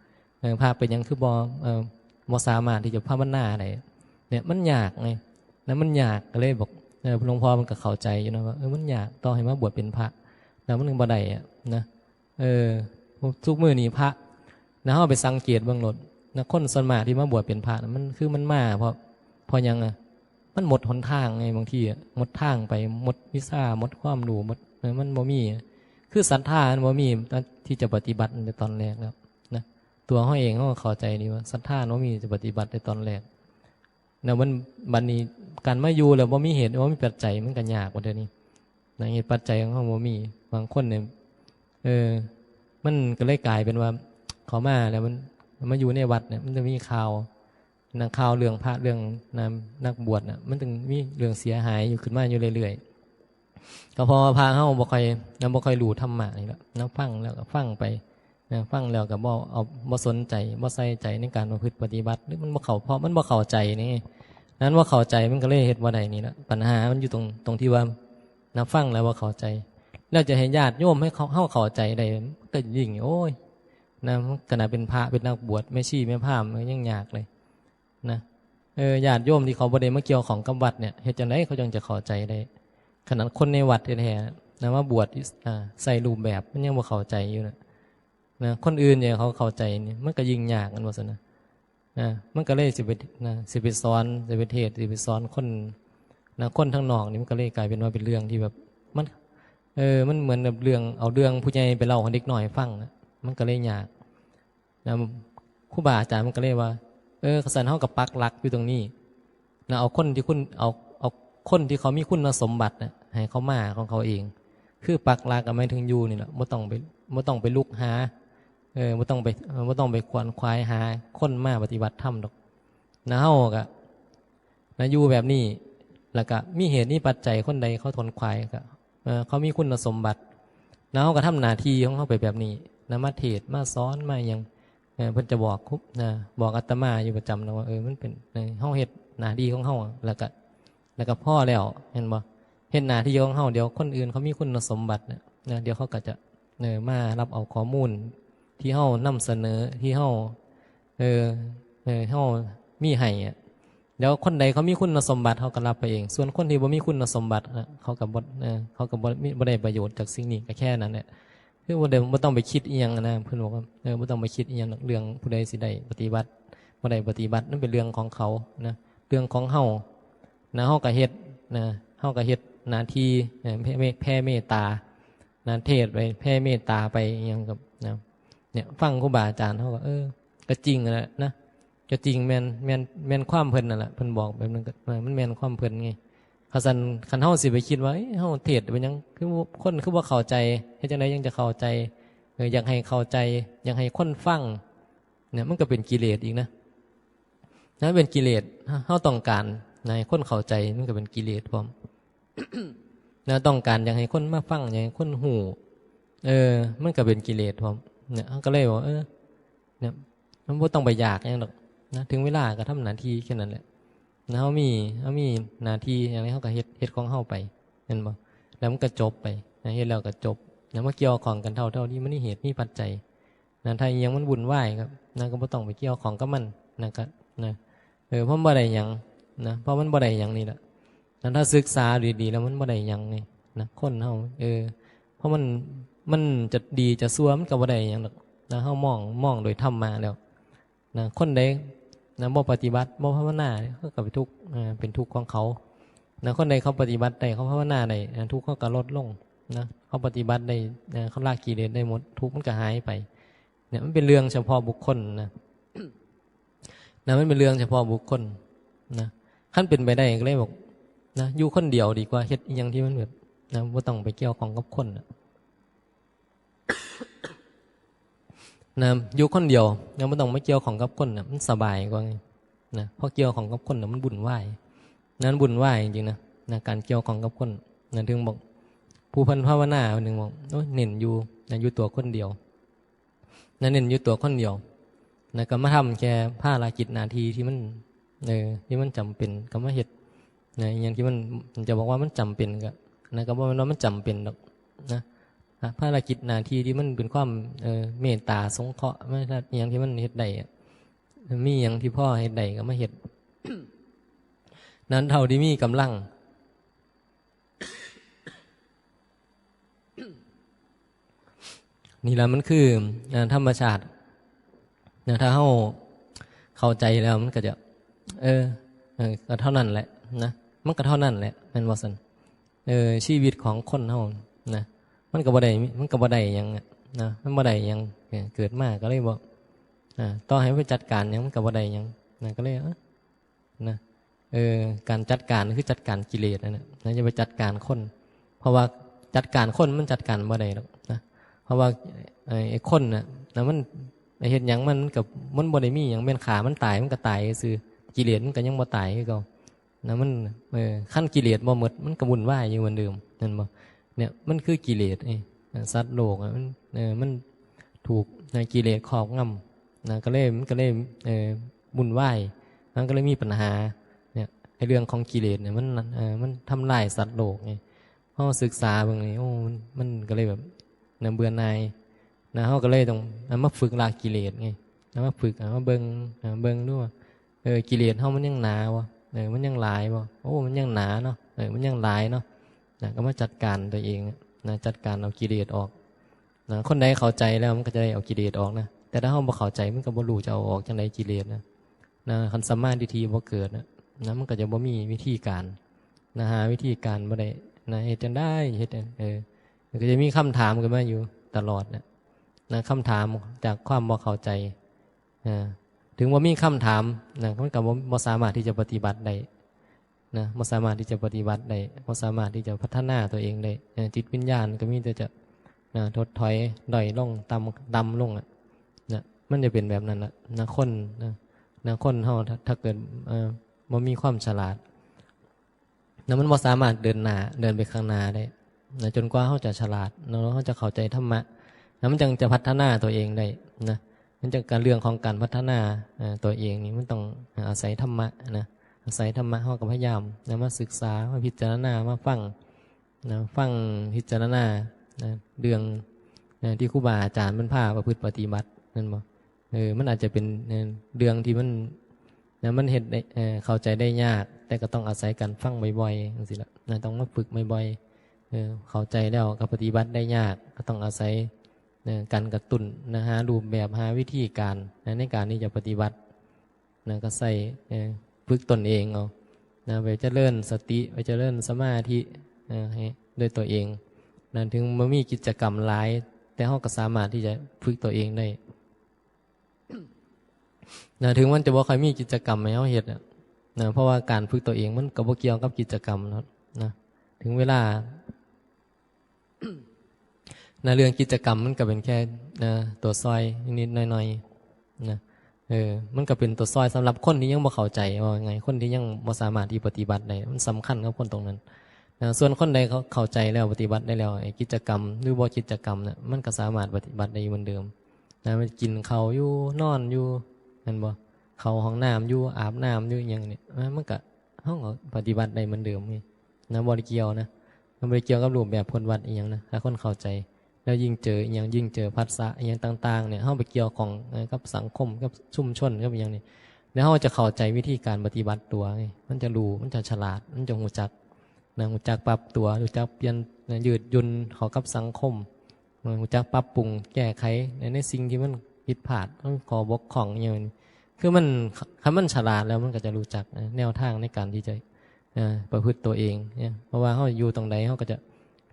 ออ พระเป็นหยังคือบ่ เออ บ่สามารถที่จะภาวนาได้ เนี่ย มันยากไง แล้วมันยาก ก็เลยบอก เออ หลวงพ่อมันก็เข้าใจอยู่นะว่า เออ มันยาก ต่อให้มาบวชเป็นพระ แล้วมันก็บ่ได้อะนะ เออ ทุกมื้อนี้พระนะ เฮาไปสังเกตเบิ่งโลดนะ คนส่วนมากที่มาบวชเป็นพระนะ มันคือมันมาเพราะ เพราะหยังอะ มันหมดหนทางไง บางทีอะ หมดทางไป หมดวิชา หมดความรู้ หมด เออ มันบ่มี คือศรัทธามันบ่มีที่จะปฏิบัติตั้งแต่ตอนแรกแล้วนะ ตัวเฮาเองเฮาก็เข้าใจดีว่าศรัทธามันบ่มีจะปฏิบัติในตอนแรก แล้วมัน บัดนี้การมาอยู่แล้วบ่มีเหตุ บ่มีปัจจัย มันก็ยากกว่าเดี๋ยวนี้นะ เหตุปัจจัยของเฮาบ่มี บางคนเนี่ย เออ มันก็เลยกลายเป็นว่า เข้ามาแล้วมัน มาอยู่ในวัดเนี่ย มันจะมีข่าว นะ ข่าวเรื่องพระ เรื่องนะ นักบวชน่ะ มันต้องมีเรื่องเสียหายอยู่ขึ้นมาอยู่เรื่อยๆ ก็เพราะว่าพระเฮาบ่ค่อย นะ บ่ค่อยรู้ธรรมะนี่แหละนะ ฟังแล้วก็ฟังไปนะ ฟังแล้วก็บ่เอา บ่สนใจ บ่ใส่ใจในการประพฤติปฏิบัติ หรือมันบ่เข้า เพราะมันบ่เข้าใจนี่ นั้นบ่เข้าใจมันก็เลยเฮ็ดบ่ได้นี่แหละ ปัญหามันอยู่ตรง ตรงที่ว่านะ ฟังแล้วบ่เข้าใจ แล้วจะให้ญาติโยมให้เขา เฮาเข้าใจได้ มันก็ยิ่ง โอ้ย นะ ขนาดเป็นพระ เป็นนักบวช แม่ชี แม่พราหมณ์ มันยังยากเลยนะ เออ ญาติโยมที่เขาบ่ได้มาเกี่ยวข้องกับวัดเนี่ย เฮ็ดจั่งใดเขาจั่งจะเข้าใจได้ ขนาดคนในวัดแท้ๆ นะ มาบวช อ่า ใส่รูปแบบ มันยังบ่เข้าใจอยู่นะ นะ คนอื่นเนี่ยเขาเข้าใจเนี่ย มันก็ยิ่งยาก แม่นบ่ซั่นนะ นะ มันก็เลยสิไป นะ สิไปสอน สิไปเทศน์ สิไปสอนคน นะ คนทางนอกนี่ มันก็เลยกลายเป็นว่าเป็นเรื่องที่แบบ มัน เออ มันเหมือนแบบเรื่อง เอาเรื่องผู้ใหญ่ไปเล่าให้เด็กน้อยฟังน่ะ มันก็เลยยาก นะ ครูบาอาจารย์มันก็เลยว่า เออ คันซั้นเฮาก็ปักหลักอยู่ตรงนี้ นะ เอาคนที่คุณ เอา เอาคนที่เขามีคุณสมบัติน่ะ ให้เขามาของเขาเอง คือปักหลักก็หมายถึงอยู่นี่แหละ บ่ต้องไป บ่ต้องไปลุกหา เออ บ่ต้องไป เออ บ่ต้องไปขวนขวายหาคนมาปฏิบัติธรรมดอก นะ เฮาก็ นะ อยู่แบบนี้ แล้วก็มีเหตุมีปัจจัย คนใดเขาขวนขวายก็ เออ เขามีคุณสมบัติ นะ เฮาก็ทำหน้าที่ของเฮาไปแบบนี้ นะ มาเทศน์ มาสอน มาหยัง เออ เพิ่นจะบอกคุ นะ บอกอาตมาอยู่ประจำนะว่า เออ มันเป็น เออ เฮาเฮ็ดหน้าที่ของเฮา แล้วก็ แล้วก็พอแล้ว เห็นบ่ เฮ็ดหน้าที่ของเฮา เดี๋ยวคนอื่นเขามีคุณสมบัติน่ะ นะ เดี๋ยวเขาก็จะ เออ มารับเอาข้อมูลที่เฮานำเสนอ ที่เฮา เออ เออ เฮามีให้อะ เดี๋ยวคนใดเขามีคุณสมบัติเขาก็รับไปเอง ส่วนคนที่บ่มีคุณสมบัติน่ะ เขาก็บ่ เออ เขาก็บ่มี บ่ได้ประโยชน์จากสิ่งนี้ ก็แค่นั้นแหละ คือบ่ได้ บ่ต้องไปคิดอิหยังนะ เพิ่นบอกว่า เออ บ่ต้องไปคิดอิหยังดอก เรื่องผู้ใดสิได้ปฏิบัติ บ่ได้ปฏิบัติ นั่นเป็นเรื่องของเขานะ เรื่องของเฮานะ เฮาก็เฮ็ดนะ เฮาก็เฮ็ดหน้าที่ เออ แผ่ แผ่เมตตานะ เทศน์ไป แผ่เมตตาไปอิหยังกับนะ เนี่ย ฟังครูบาอาจารย์ เฮาก็ เออ ก็จริงนั่นแหละนะ ก็จริง แม่น แม่น แม่นความเพิ่นนั่นแหละ เพิ่นบอกแบบนั้นก็ เออ มันแม่นความเพิ่นไง คันซั้น คันเฮาสิไปคิดว่า เอ้ย เฮาเทศน์เป็นหยัง คือคนคือบ่เข้าใจ เฮ็ดจั่งใดจั่งจะเข้าใจ เออ อยากให้เข้าใจ อยากให้คนฟัง เนี่ย มันก็เป็นกิเลสอีกนะ นั่นเป็นกิเลส เฮาต้องการให้คนเข้าใจ มันก็เป็นกิเลสพร้อม นะ ต้องการอยากให้คนมาฟัง อยากให้คนฮู้ เออ มันก็เป็นกิเลสพร้อม เนี่ย เฮาก็เลยบอก เออ เนี่ย มันบ่ต้องไปอยากหยังดอกนะ ถึงเวลาก็ทำหน้าที่แค่นั้นแหละนะ เฮามี เฮามีหน้าที่หยัง เฮาก็เฮ็ด เฮ็ดของเฮาไป แม่นบ่ แล้วมันก็จบไปนะ เฮ็ดแล้วก็จบนะ มาเกี่ยวข้องกันเท่า เท่าที่มันมีเหตุมีปัจจัยนะ ถ้าอิหยังมันวุ่นวายครับนะ ก็บ่ต้องไปเกี่ยวข้องกับมันนะ ก็นะ เออ เพราะมันบ่ได้หยังนะ เพราะมันบ่ได้หยังนี่แหละนะ ถ้าศึกษาดีๆ แล้วมันบ่ได้หยังไงนะ คนเฮา เออ เพราะมัน มันจะดีจะชั่วมันก็บ่ได้หยังดอกนะ เฮามอง มองโดยธรรมะแล้วนะ คนใดนะ บ่ปฏิบัติ บ่ภาวนา เขาก็ไปทุกข์ อ่า เป็นทุกข์ของเขานะ คนใดเขาปฏิบัติได้ เขาภาวนาได้นะ ทุกข์เขาก็ลดลงนะ เขาปฏิบัติได้นะ เขาละกิเลสได้หมด ทุกข์มันก็หายไป เนี่ย มันเป็นเรื่องเฉพาะบุคคลนะ นะ มันเป็นเรื่องเฉพาะบุคคลนะ คันเป็นไปได้ก็เลยบอกนะ อยู่คนเดียวดีกว่า เฮ็ดอิหยังที่มันแบบนะ บ่ต้องไปเกี่ยวข้องกับคนน่ะ นะ อยู่คนเดียวนะ บ่ต้องมาเกี่ยวข้องกับคนน่ะ มันสบายกว่าไงนะ เพราะเกี่ยวข้องกับคนน่ะ มันวุ่นวายนะ มันวุ่นวายจริงๆนะ นะ การเกี่ยวข้องกับคนนะ ถึงบอก ผู้เพิ่นภาวนาคนหนึ่งบอก โอ้ย เน้นอยู่นะ อยู่ตัวคนเดียว นะ เน้นอยู่ตัวคนเดียวนะ ก็มาทำแค่ภารกิจหน้าที่ที่มัน เออ ที่มันจำเป็น ก็มาเฮ็ดนะ อหย่างที่มัน จะบอกว่ามันจำเป็นก็นะ ก็บ่แม่นว่ามันจำเป็นดอกนะ ภารกิจหน้าที่ที่มันเป็นความ เอ่อ เมตตาสงเคราะห์ มา อิหยังที่มันเฮ็ดได้อะ มีหยังที่พอเฮ็ดได้ก็มาเฮ็ด นั้นเท่าที่มีกำลัง นี่แหละมันคือ อ่า ธรรมชาตินะถ้าเฮาเข้าใจแล้วมันก็จะ เออ เออ ก็เท่านั้นแหละนะ มันก็เท่านั้นแหละ แม่นบ่ซั่น เออ ชีวิตของคนเฮานะ มันก็บ่ได้ มันก็บ่ได้หยังอะนะ มันบ่ได้หยัง เออ เกิดมาก็เลยบ่ อ่า ต่อให้ไปจัดการหยังมันก็บ่ได้หยังนะ ก็เลย เออ นะ เออ การจัดการคือจัดการกิเลสนั่นแหละนะ อย่าไปจัดการคน เพราะว่าจัดการคนมันจัดการบ่ได้หรอกนะ เพราะว่า ไอ้ ไอ้คนน่ะนะ มัน ไอ้เฮ็ดหยังมัน มันก็ มันบ่ได้มีหยัง แม่นฆ่ามันตาย มันก็ตายซื่อ กิเลสมันก็ยังบ่ตายคือเก่านะ มัน เออ คันกิเลสบ่หมด มันก็วุ่นวายอยู่เหมือนเดิม แม่นบ่ เนี่ย มันคือกิเลส เอ้ย สัตว์โลกอะ มัน เออ มันถูก นะ กิเลสครอบงำ นะ ก็เลย มันก็เลย เออ วุ่นวาย มันก็เลยมีปัญหา เนี่ย ไอ้เรื่องของกิเลสเนี่ย มัน เออ มันทำลายสัตว์โลกไง เฮาศึกษาเบิ่งนี่ โอ้ มัน มันก็เลยแบบ นะ เบื่อหน่าย นะ เฮาก็เลยต้องเอามาฝึกละกิเลสไง เอามาฝึก เอามาเบิ่ง เอามาเบิ่งดูว่า เออ กิเลสเฮามันยังหนาบ่ เออ มันยังหลายบ่ โอ้ มันยังหนาเนาะ เออ มันยังหลายเนาะ นะ ก็มาจัดการตัวเองอะ นะ จัดการเอากิเลสออก นะ คนใดเข้าใจแล้วมันก็จะได้เอากิเลสออกนะ แต่ถ้าเฮาบ่เข้าใจมันก็บ่รู้จะเอาออกจั่งใดกิเลสนะ นะ คันสัมมาทิฏฐิบ่เกิดนะ นะ มันก็จะบ่มีวิธีการ นะ หาวิธีการบ่ได้ นะ เฮ็ดจั่งใด เฮ็ดจั่ง เออ มันก็จะมีคำถามขึ้นมาอยู่ตลอดนะ นะ คำถามจากความบ่เข้าใจ อ่า ถึงว่ามีคำถามนะ มันก็บ่ บ่สามารถที่จะปฏิบัติได้นะ บ่สามารถที่จะปฏิบัติได้ บ่สามารถที่จะพัฒนาตัวเองได้ เอ่อ จิตวิญญาณก็มีแต่จะ นะ ถดถอย ด้อยลง ต่ำ ต่ำลงอะนะ มันจะเป็นแบบนั้นละนะ คนนะ นะ คนเฮาถ้า ถ้าเกิด เอ่อ บ่มีความฉลาดนะ มันบ่สามารถเดินหน้า เดินไปข้างหน้าได้นะ จนกว่าเฮาจะฉลาดเนาะ เฮาจะเข้าใจธรรมะนะ มันจั่งจะพัฒนาตัวเองได้นะ มันจั่งการ เรื่องของการพัฒนา เอ่อ ตัวเองนี่มันต้องอาศัยธรรมะนะ อาศัยธรรมะ เฮาก็พยายามนะ มาศึกษา มาพิจารณา มาฟังนะ ฟังพิจารณานะ เรื่องนะ ที่ครูบาอาจารย์เพิ่นพาประพฤติปฏิบัติ แม่นบ่ เออ มันอาจจะเป็น เอ่อ เรื่องที่มันนะ มันเฮ็ดได้ เอ่อ เข้าใจได้ยาก แต่ก็ต้องอาศัยการฟังบ่อยๆ จั่งซี้ล่ะนะ ต้องมาฝึกบ่อยๆ เออ เข้าใจแล้วก็ปฏิบัติได้ยาก ก็ต้องอาศัย เอ่อ การกระตุ้นนะ หารูปแบบ หาวิธีการนะ ในการที่จะปฏิบัตินะ ก็ใส่ เอ่อ ฝึกตนเองเอานะ ไปเจริญสติ ไปเจริญสมาธินะ ให้ด้วยตัวเองนะ ถึงบ่มีกิจกรรมหลาย แต่เฮาก็สามารถที่จะฝึกตัวเองได้นะ ถึงมันจะบ่ค่อยมีกิจกรรมให้เฮาเฮ็ดอะนะ เพราะว่าการฝึกตัวเองมันก็บ่เกี่ยวกับกิจกรรมเนาะนะ ถึงเวลา นะ เรื่องกิจกรรมมันก็เป็นแค่ นะ ตัวซอยนิดๆ หน่อยๆ นะ เออ มันก็เป็นตัวซอยสำหรับคนที่ยังบ่เข้าใจ ว่าไง คนที่ยังบ่สามารถที่ปฏิบัติได้ มันสำคัญกับคนตรงนั้นนะ ส่วนคนใดเขาเข้าใจแล้ว ปฏิบัติได้แล้ว ไอ้กิจกรรมหรือบ่กิจกรรมน่ะ มันก็สามารถปฏิบัติได้อยู่เหมือนเดิมนะ มันกินข้าวอยู่ นอนอยู่ แม่นบ่ เข้าห้องน้ำอยู่ อาบน้ำอยู่ อิหยังเนี่ย อ่ะ มันก็ เฮาก็ปฏิบัติได้เหมือนเดิมนี่นะ บ่ได้เกี่ยวนะ มันบ่ได้เกี่ยวกับรูปแบบผลวัดอิหยังนะ ถ้าคนเข้าใจ แล้วยิ่งเจออิหยัง ยิ่งเจอผัสสะอิหยังต่างๆ เนี่ย เฮาไปเกี่ยวข้อง เอ่อ กับสังคม กับชุมชน กับอิหยังนี่ แล้วเฮาจะเข้าใจวิธีการปฏิบัติตัวไง มันจะรู้ มันจะฉลาด มันจะรู้จักนะ รู้จักปรับตัว รู้จักเปลี่ยนนะ ยืดหยุ่นเข้ากับสังคมนะ รู้จักปรับปรุงแก้ไขใน ในสิ่งที่มันผิดพลาด มันข้อบกพร่องอิหยังนี่ คือมัน คันมันฉลาดแล้วมันก็จะรู้จักนะ แนวทางในการที่จะ เอ่อ ประพฤติตัวเองเนี่ย เพราะว่าเฮาอยู่ตรงใดเฮาก็จะ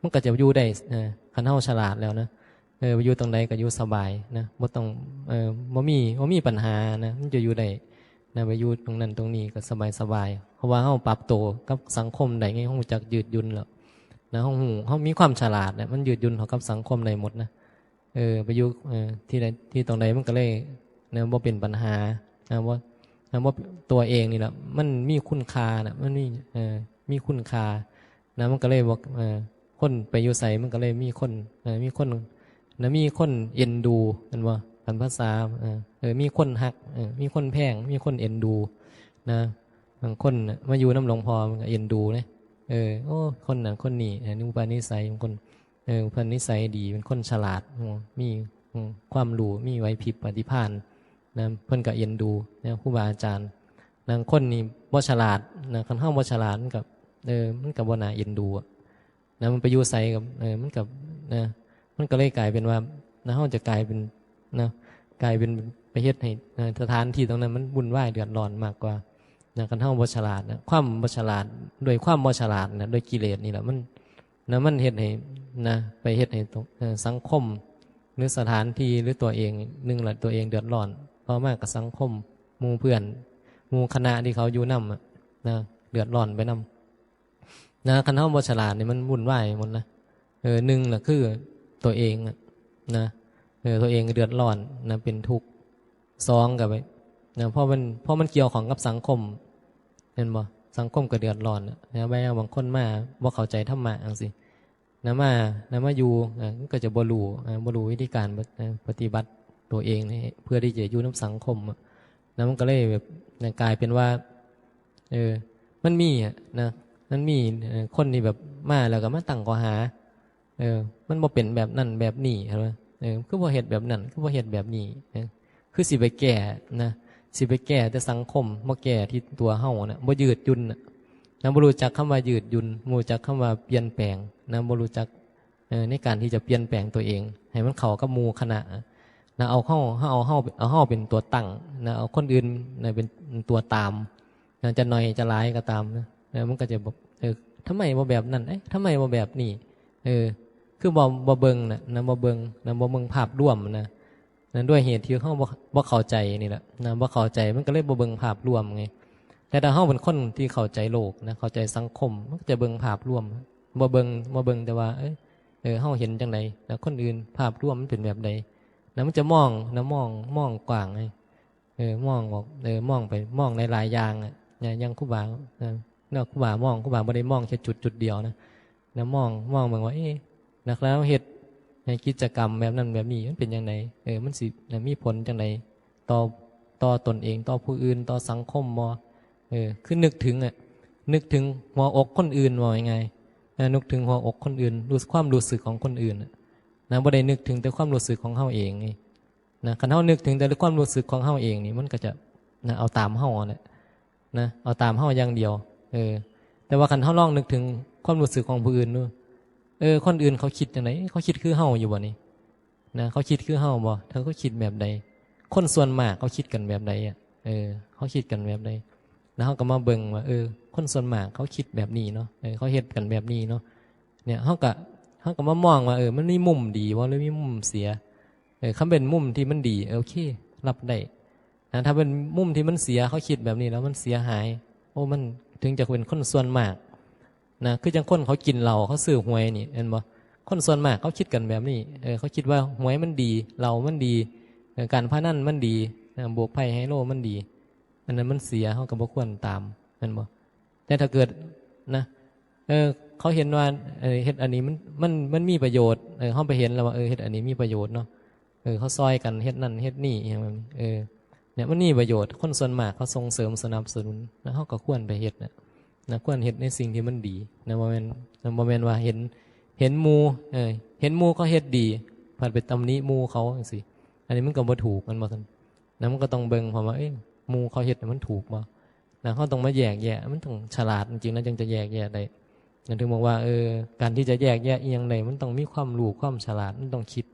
มันก็จะอยู่ได้ เอ่อ คันเฮาฉลาดแล้วนะ เออ ไปอยู่ตรงใดก็อยู่สบายนะ บ่ต้อง เอ่อ บ่มี บ่มีปัญหานะ มันจะอยู่ได้นะ ไปอยู่ตรงนั้นตรงนี้ก็สบายสบาย เพราะว่าเฮาปรับตัวกับสังคมได้ไง เฮารู้จักยืดหยุ่นแล้วนะ เฮารู้ เฮามีความฉลาดเนี่ย มันยืดหยุ่นเข้ากับสังคมได้หมดนะ เออ ไปอยู่ เออ ที่ใด ที่ตรงใดมันก็เลยนะ บ่เป็นปัญหานะ บ่นะ บ่ ตัวเองนี่แหละ มันมีคุณค่านะ มันมี เออ มีคุณค่านะ มันก็เลยบอก เออ คนไปอยู่ไสมันก็เลยมีคน เออ มีคนนะ มีคนเอ็นดู แม่นบ่ คันภาษา เออ เออ มีคนฮัก เออ มีคนแพง มีคนเอ็นดูนะ บางคนน่ะมาอยู่นำหลวงพ่อมันก็เอ็นดูนะ เออ โอ้ คนนั้นคนนี้ เออ อุปนิสัยบางคน เออ เพิ่นนิสัยดี เป็นคนฉลาด อืม มี อืม ความรู้ มีไหวพริบปฏิภาณนะ เพิ่นก็เอ็นดูนะ ครูบาอาจารย์ บางคนนี่บ่ฉลาดนะ คันเฮาบ่ฉลาด มันก็ เออ มันก็บ่น่าเอ็นดูอะนะ มันไปอยู่ไสกับ เออ มันก็ นะ มันก็เลยกลายเป็นว่า นะ เฮาจะกลายเป็น นะ กลายเป็นไปเฮ็ดให้ นะ สถานที่ตรงนั้นมันวุ่นวายเดือดร้อนมากกว่า นะ คันเฮาบ่ฉลาดนะ ความบ่ฉลาด ด้วยความบ่ฉลาดนะ ด้วยกิเลสนี่แหละ มัน นะ มันเฮ็ดให้ นะ ไปเฮ็ดให้ตรง เอ่อ สังคม หรือสถานที่ หรือตัวเอง หนึ่งละตัวเองเดือดร้อน ต่อมาก็สังคม หมู่เพื่อน หมู่คณะที่เขาอยู่นำอะ นะ เดือดร้อนไปนำ นะ คันเฮาบ่ฉลาดนี่มันวุ่นวายหมดนะ เออ หนึ่งละคือตัวเองอะ นะ เออ ตัวเองเดือดร้อนนะ เป็นทุกข์ สองก็ไป นะ เพราะมัน เพราะมันเกี่ยวข้องกับสังคม เห็นบ่ สังคมก็เดือดร้อนอะ นะ บาง บางคนมาบ่เข้าใจธรรมะจั่งซี้ นะ มา นะ มาอยู่ อ่า มันก็จะบ่รู้ อ่า บ่รู้วิธีการ อ่า ปฏิบัติตัวเองนี่ เพื่อที่จะอยู่นำสังคมอะ นะ มันก็เลยแบบ นะ กลายเป็นว่า เออ มันมีอะ นะ มันมี เอ่อ คนที่แบบมาแล้วก็มาตั้งข้อหา เออ มันบ่เป็นแบบนั้นแบบนี้ เห็นบ่ เออ คือบ่เฮ็ดแบบนั้น คือบ่เฮ็ดแบบนี้ เออ คือสิไปแก้นะ สิไปแก้แต่สังคม บ่แก้ที่ตัวเฮานะ บ่ยืดหยุ่นนะ นะ บ่รู้จักคำว่ายืดหยุ่น บ่รู้จักคำว่าเปลี่ยนแปลงนะ บ่รู้จัก เอ่อ ในการที่จะเปลี่ยนแปลงตัวเอง ให้มันเข้ากับหมู่คณะนะ เอาเฮา เอาเฮา เอาเฮาเป็นตัวตั้งนะ เอาคนอื่นนะเป็นตัวตามนะ จะน้อยจะหลายก็ตามนะ เออ มันก็จะแบบ เออ ทำไมบ่แบบนั้น เอ๊ะ ทำไมบ่แบบนี้ เออ คือบ่ บ่เบิ่งนะ นะ บ่เบิ่งนะ บ่เบิ่งภาพรวมนะ นะ ด้วยเหตุที่เฮาบ่ บ่เข้าใจนี่แหละนะ บ่เข้าใจ มันก็เลยบ่เบิ่งภาพรวมไง แต่ถ้าเฮาเป็นคนที่เข้าใจโลกนะ เข้าใจสังคม มันก็จะเบิ่งภาพรวม บ่เบิ่ง บ่เบิ่งแต่ว่า เอ้ย เออ เฮาเห็นจั่งใด แล้วคนอื่น ภาพรวมมันเป็นแบบใด แล้วมันจะมองนะ มอง มองกว้างไง เออ มองออก เออ มองไป มองหลายๆอย่างอะ อย่าง อย่างครูบา เออ เนาะ ครูบามอง ครูบาบ่ได้มองแค่จุดจุดเดียวนะ นะ มอง มองเบิ่งว่า เอ๊ะ นักแล้วเฮ็ดในกิจกรรมแบบนั้นแบบนี้ มันเป็นจั่งใด เออ มันสิ นะ มีผลจั่งใด ต่อ ต่อตนเอง ต่อผู้อื่น ต่อสังคมบ่ เออ คือนึกถึงอะ นึกถึงหัวอกคนอื่น ว่าง่ายๆ นะ นึกถึงหัวอกคนอื่น รู้ ความรู้สึกของคนอื่นอะ นะ บ่ได้นึกถึงแต่ความรู้สึกของเฮาเองไง นะ คันเฮานึกถึงแต่ความรู้สึกของเฮาเองนี่ มันก็จะ นะ เอาตามเฮาอะแหละ นะ เอาตามเฮาอย่างเดียว เออ แต่ว่าคันเฮาลองนึกถึงความรู้สึกของผู้อื่นดู เออ คนอื่นเขาคิดจั่งใด เขาคิดคือเฮาอยู่บ่นี่ นะ เขาคิดคือเฮาบ่ ถ้าเขาคิดแบบใด คนส่วนมากเขาคิดกันแบบใดอะ เออ เขาคิดกันแบบใด แล้วเฮาก็มาเบิ่งว่า เออ คนส่วนมากเขาคิดแบบนี้เนาะ เออ เขาเฮ็ดกันแบบนี้เนาะ เนี่ย เฮาก็ เฮาก็มามองว่า เออ มันมีมุมดีบ่ หรือมีมุมเสีย เออ คันเป็นมุมที่มันดี เออ โอเค รับได้ นะ ถ้าเป็นมุมที่มันเสีย เขาคิดแบบนี้แล้วมันเสียหาย โอ้ มันถึงจะเป็นคนส่วนมาก นะ คือจั่งคนเขากินเหล้า เขาซื้อหวยนี่ เห็นบ่ คนส่วนมากเขาคิดกันแบบนี้ เออ เขาคิดว่าหวยมันดี เหล้ามันดี เออ การพนันมันดี นะ บวกไพ่ไฮโลมันดี อันนั้นมันเสีย เฮาก็บ่ควรตาม เห็นบ่ แต่ถ้าเกิด นะ เออ เขาเห็นว่า เออ เฮ็ดอันนี้มัน มัน มันมีประโยชน์ เออ เฮาไปเห็นแล้วว่า เออ เฮ็ดอันนี้มีประโยชน์เนาะ เออ เขาซ่อยกันเฮ็ดนั่นเฮ็ดนี่ อิหยังแบบนี้ เออ เนี่ย มันมีประโยชน์ คนส่วนมากเขาส่งเสริมสนับสนุน แล้วเฮาก็ควรไปเฮ็ดน่ะ นะ ควรเฮ็ดในสิ่งที่มันดี นะ บ่แม่น นะ บ่แม่นว่าเห็น เห็นหมู่ เออ เห็นหมู่เขาเฮ็ดดี ผัดไปตำหนิหมู่เขาจั่งซี้ อันนี้มันก็บ่ถูก แม่นบ่ซั่น นะ มันก็ต้องเบิ่งพร้อมว่า เอ้ย หมู่เขาเฮ็ดน่ะมันถูกบ่ นะ เฮาต้องมาแยกแยะ มันต้องฉลาดจริงๆนะ จึงจะแยกแยะได้ นะ ถึงบอกว่า เออ การที่จะแยกแยะอิหยังได้ มันต้องมีความรู้ ความฉลาด มันต้องคิด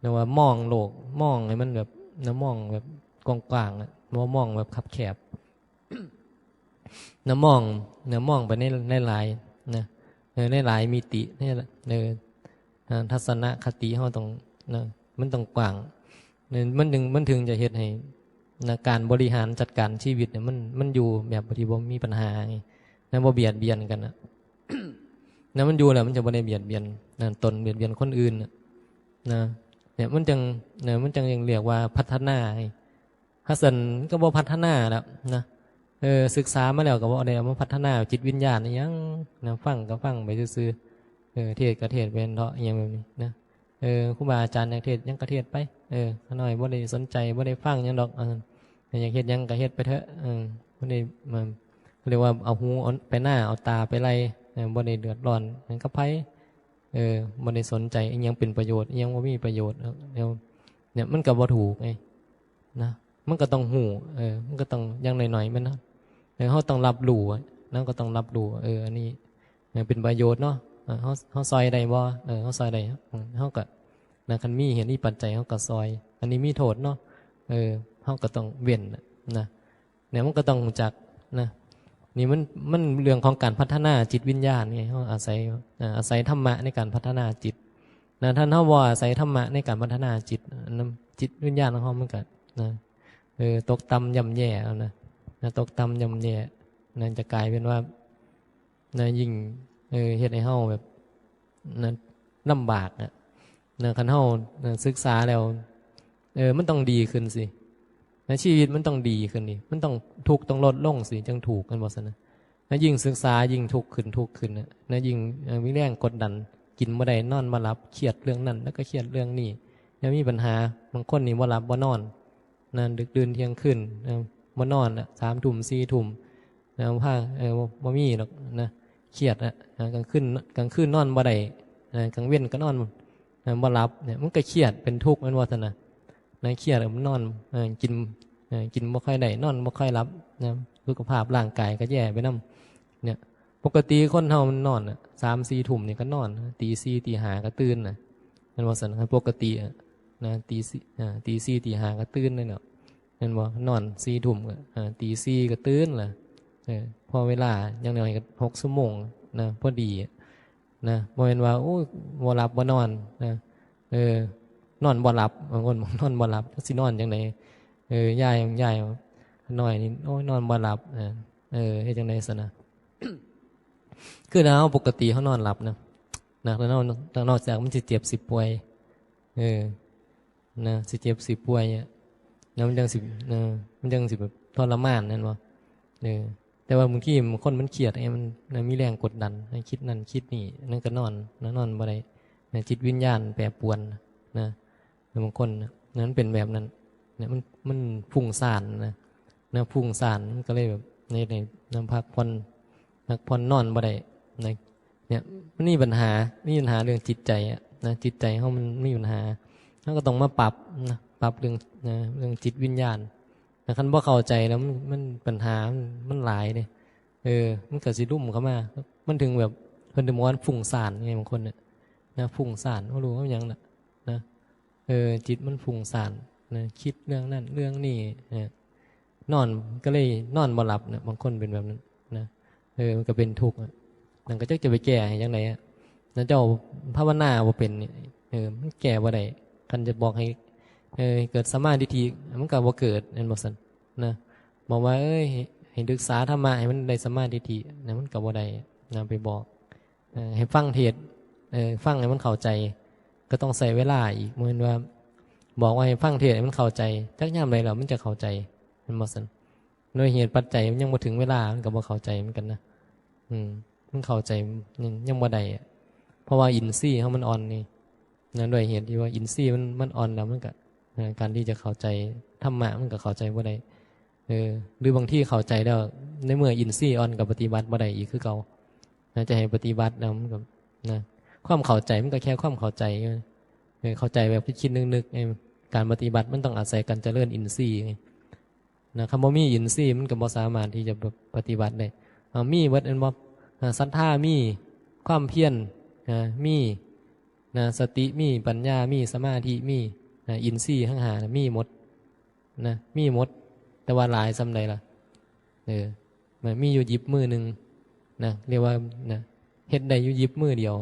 นะ ว่ามองโลก มองให้มันแบบ นะ มองแบบกว้างๆอะ บ่มองแบบคับแคบ นะ มอง นะ มองไปใน ในหลาย นะ เออ ในหลายมิติ ใน เออ อ่า ทัศนคติเฮาต้อง นะ มันต้องกว้าง เนี่ย มันถึง มันถึงจะเฮ็ดให้ นะ การบริหารจัดการชีวิตเนี่ย มัน มันอยู่แบบที่บ่มีปัญหาไง นะ บ่เบียดเบียนกันน่ะ นะ มันอยู่แล้วมันจะบ่ได้เบียดเบียน นะ ตนเบียดเบียนคนอื่นน่ะ นะ เนี่ย มันจั่ง นะ มันจั่งยังเรียกว่าพัฒนาไง คันซั้นก็บ่พัฒนาแล้วนะ เออ ศึกษามาแล้วก็บ่ได้เอามาพัฒนาจิตวิญญาณอิหยังนะ ฟังก็ฟังไปซื่อๆ เออ เทศน์ก็เทศน์ไปเถาะ อิหยังแบบนี้นะ เออ ครูบาอาจารย์อยากเทศน์หยังก็เทศน์ไป เออ ข้าน้อยบ่ได้สนใจ บ่ได้ฟังหยังดอก เออ อยากเฮ็ดหยังก็เฮ็ดไปเถอะ เออ บ่ได้มา เรียกว่าเอาหูเอาไปนา เอาตาไปไล่ เออ บ่ได้เดือดร้อนหยังกับไผ เออบ่ได้สนใจอิหยังเป็นประโยชน์ อิหยังบ่มีประโยชน์ เออแล้วเนี่ยมันก็บ่ถูกไงนะ มันก็ต้องฮู้ เออ มันก็ต้องอย่างน้อยๆมันนะ เออ เฮาต้องรับรู้อะ เฮาก็ต้องรับรู้ เออ อันนี้ เออ เป็นประโยชน์เนาะ เออ เฮา เฮาซอยได้บ่ เออ เฮาซอยได้ เออ เฮาก็ นะ คันมีเหตุมีปัจจัยเฮาก็ซอย อันนี้มีโทษเนาะ เออ เฮาก็ต้องเว้นน่ะนะ เนี่ยมันก็ต้องรู้จักนะ นี่มัน มันเรื่องของการพัฒนาจิตวิญญาณไง เฮาอาศัย อ่า อาศัยธรรมะในการพัฒนาจิตนะ ถ้าเฮาบ่อาศัยธรรมะในการพัฒนาจิต อันนั้นจิตวิญญาณของเฮามันก็นะ เออ ตกต่ำย่ำแย่เอานะ นะ ตกต่ำย่ำแย่นะ จะกลายเป็นว่า นะ ยิ่ง เออ เฮ็ดให้เฮาแบบ นะ ลำบากอะนะ คันเฮา นะ ศึกษาแล้ว เออ มันต้องดีขึ้นสิ นะ ชีวิตมันต้องดีขึ้นนี่ มันต้องทุกข์ต้องลดลงสิ จั่งถูก แม่นบ่ซั่นนะ นะ ยิ่งศึกษายิ่งทุกข์ขึ้น ทุกข์ขึ้นนะ นะ ยิ่ง เอ่อ มีแรงกดดัน กินบ่ได้ นอนบ่หลับ เครียดเรื่องนั้น แล้วก็เครียดเรื่องนี้ แล้วมีปัญหา บางคนนี่บ่หลับบ่นอน นะ ดึกดื่นเที่ยงคืน นะ บ่นอนละ สามทุ่ม สี่ทุ่ม นะ ว่า เออ บ่ บ่มีดอกนะ เครียดละ นะ กลางคืน กลางคืนนอนบ่ได้ นะ กลางเว็นก็นอน นะ บ่หลับเนี่ย มันก็เครียดเป็นทุกข์ แม่นบ่ซั่นนะ นะ เครียดมันนอน เออ กิน เออ กินบ่ค่อยได้ นอนบ่ค่อยหลับ นะ สุขภาพร่างกายก็แย่ไปนำ เนี่ย ปกติคนเฮามันนอนน่ะ สามสี่ทุ่มนี่ก็นอน ตีสี่ตีห้าก็ตื่นน่ะ แม่นบ่ซั่น ปกติอะ นะ ตีสี่ อ่า ตีสี่ตีห้าก็ตื่นเลยเนาะ แม่นบ่ นอนสี่ทุ่มก็ อ่า ตีสี่ก็ตื่นละ เออ พอเวลาอย่างน้อยก็หกชั่วโมงนะ พอดีอะ นะ บ่แม่นว่า โอ้ย บ่หลับบ่นอนนะ เออ นอนบ่หลับ บางคนบอกนอนบ่หลับ สินอนจั่งใด เออ ยาย ยายน้อยนี่ โอ้ย นอนบ่หลับ อ่า เออ เฮ็ดจั่งใดซั่นนะ คือถ้าเฮาปกติเฮานอนหลับนะ นะ แล้วนอก แล้วนอกจากมันสิเจ็บสิป่วย เออ นะ สิเจ็บสิป่วยอะ แล้วมันจั่งสิ เออ มันจั่งสิแบบทรมาน แม่นบ่ เออ แต่ว่าบางทีบางคนมันเครียดไง มัน นะ มีแรงกดดัน ให้คิดนั่นคิดนี่ นั่นก็นอน นะ นอนบ่ได้ นะ จิตวิญญาณแปรปรวน นะ บางคนนะ นั้นเป็นแบบนั้น เนี่ย มัน มันฟุ้งซ่านนะ นะ ฟุ้งซ่าน มันก็เลยแบบ ใน ใน นำพักผ่อน พักผ่อนนอนบ่ได้ นะ เนี่ย มันมีปัญหา มีปัญหาเรื่องจิตใจอะ นะ จิตใจเฮามันมีปัญหา เฮาก็ต้องมาปรับ นะ ปรับเรื่อง นะ เรื่องจิตวิญญาณ นะ คันบ่เข้าใจแล้วมัน มันปัญหา มัน มันหลายเด้ เออ มันก็สิรุมเข้ามา มันถึงแบบ เพิ่นถึงบอกว่าฟุ้งซ่านไง บางคนเนี่ย นะ ฟุ้งซ่าน บ่รู้ว่าหยังน่ะ นะ เออ จิตมันฟุ้งซ่าน นะ คิดเรื่องนั้นเรื่องนี้ นะ นอนก็เลยนอนบ่หลับนะ บางคนเป็นแบบนั้นนะ เออ มันก็เป็นทุกข์อะ นั่นก็จักจะไปแก้ให้จั่งใดอะ นะ เจ้าภาวนาบ่เป็นนี่ เออ มันแก้บ่ได้ คันจะบอกให้ เออ เกิดสัมมาทิฏฐิ มันก็บ่เกิด แม่นบ่ซั่น นะ บอกว่า เอ้ย ให้ ให้ศึกษาธรรมะให้มันได้สัมมาทิฏฐิ นะ มันก็บ่ได้ นะ ไปบอก เอ่อ ให้ฟังเทศน์ เอ่อ ฟังให้มันเข้าใจ ก็ต้องใช้เวลาอีก บ่แม่นว่า บอกว่าให้ฟังเทศน์ให้มันเข้าใจ จักยามใดแล้วมันจะเข้าใจ แม่นบ่ซั่น โดยเหตุปัจจัยมันยังบ่ถึงเวลา มันก็บ่เข้าใจเหมือนกันนะ อืม มันเข้าใจยัง ยังบ่ได้อะ เพราะว่าอินทรีย์เฮามันอ่อนนี่ นะ ด้วยเหตุที่ว่าอินทรีย์มัน มันอ่อนแล้ว มันก็ นะ การที่จะเข้าใจธรรมะ มันก็เข้าใจบ่ได้ เออ หรือบางทีเข้าใจแล้ว ในเมื่ออินทรีย์อ่อนก็ปฏิบัติบ่ได้อีกคือเก่า นะ จะให้ปฏิบัติแล้วมันก็ นะ ความเข้าใจมันก็แค่ความเข้าใจ เออ เข้าใจแบบคิดๆนึกๆ เออ การปฏิบัติมันต้องอาศัยการเจริญอินทรีย์ไง นะ คันบ่มีอินทรีย์มันก็บ่สามารถที่จะปฏิบัติได้ เอา มีเบิดแม่นบ่ อ่า ศรัทธามี ความเพียร อ่า มี นะ สติมี ปัญญามี สมาธิมี นะ อินทรีย์ทั้งห้านะ มีหมด นะ มีหมด แต่ว่าหลายส่ำใดล่ะ เออ มันมีอยู่หยิบมือหนึ่งนะ เรียกว่า นะ เฮ็ดได้อยู่หยิบมือเดียว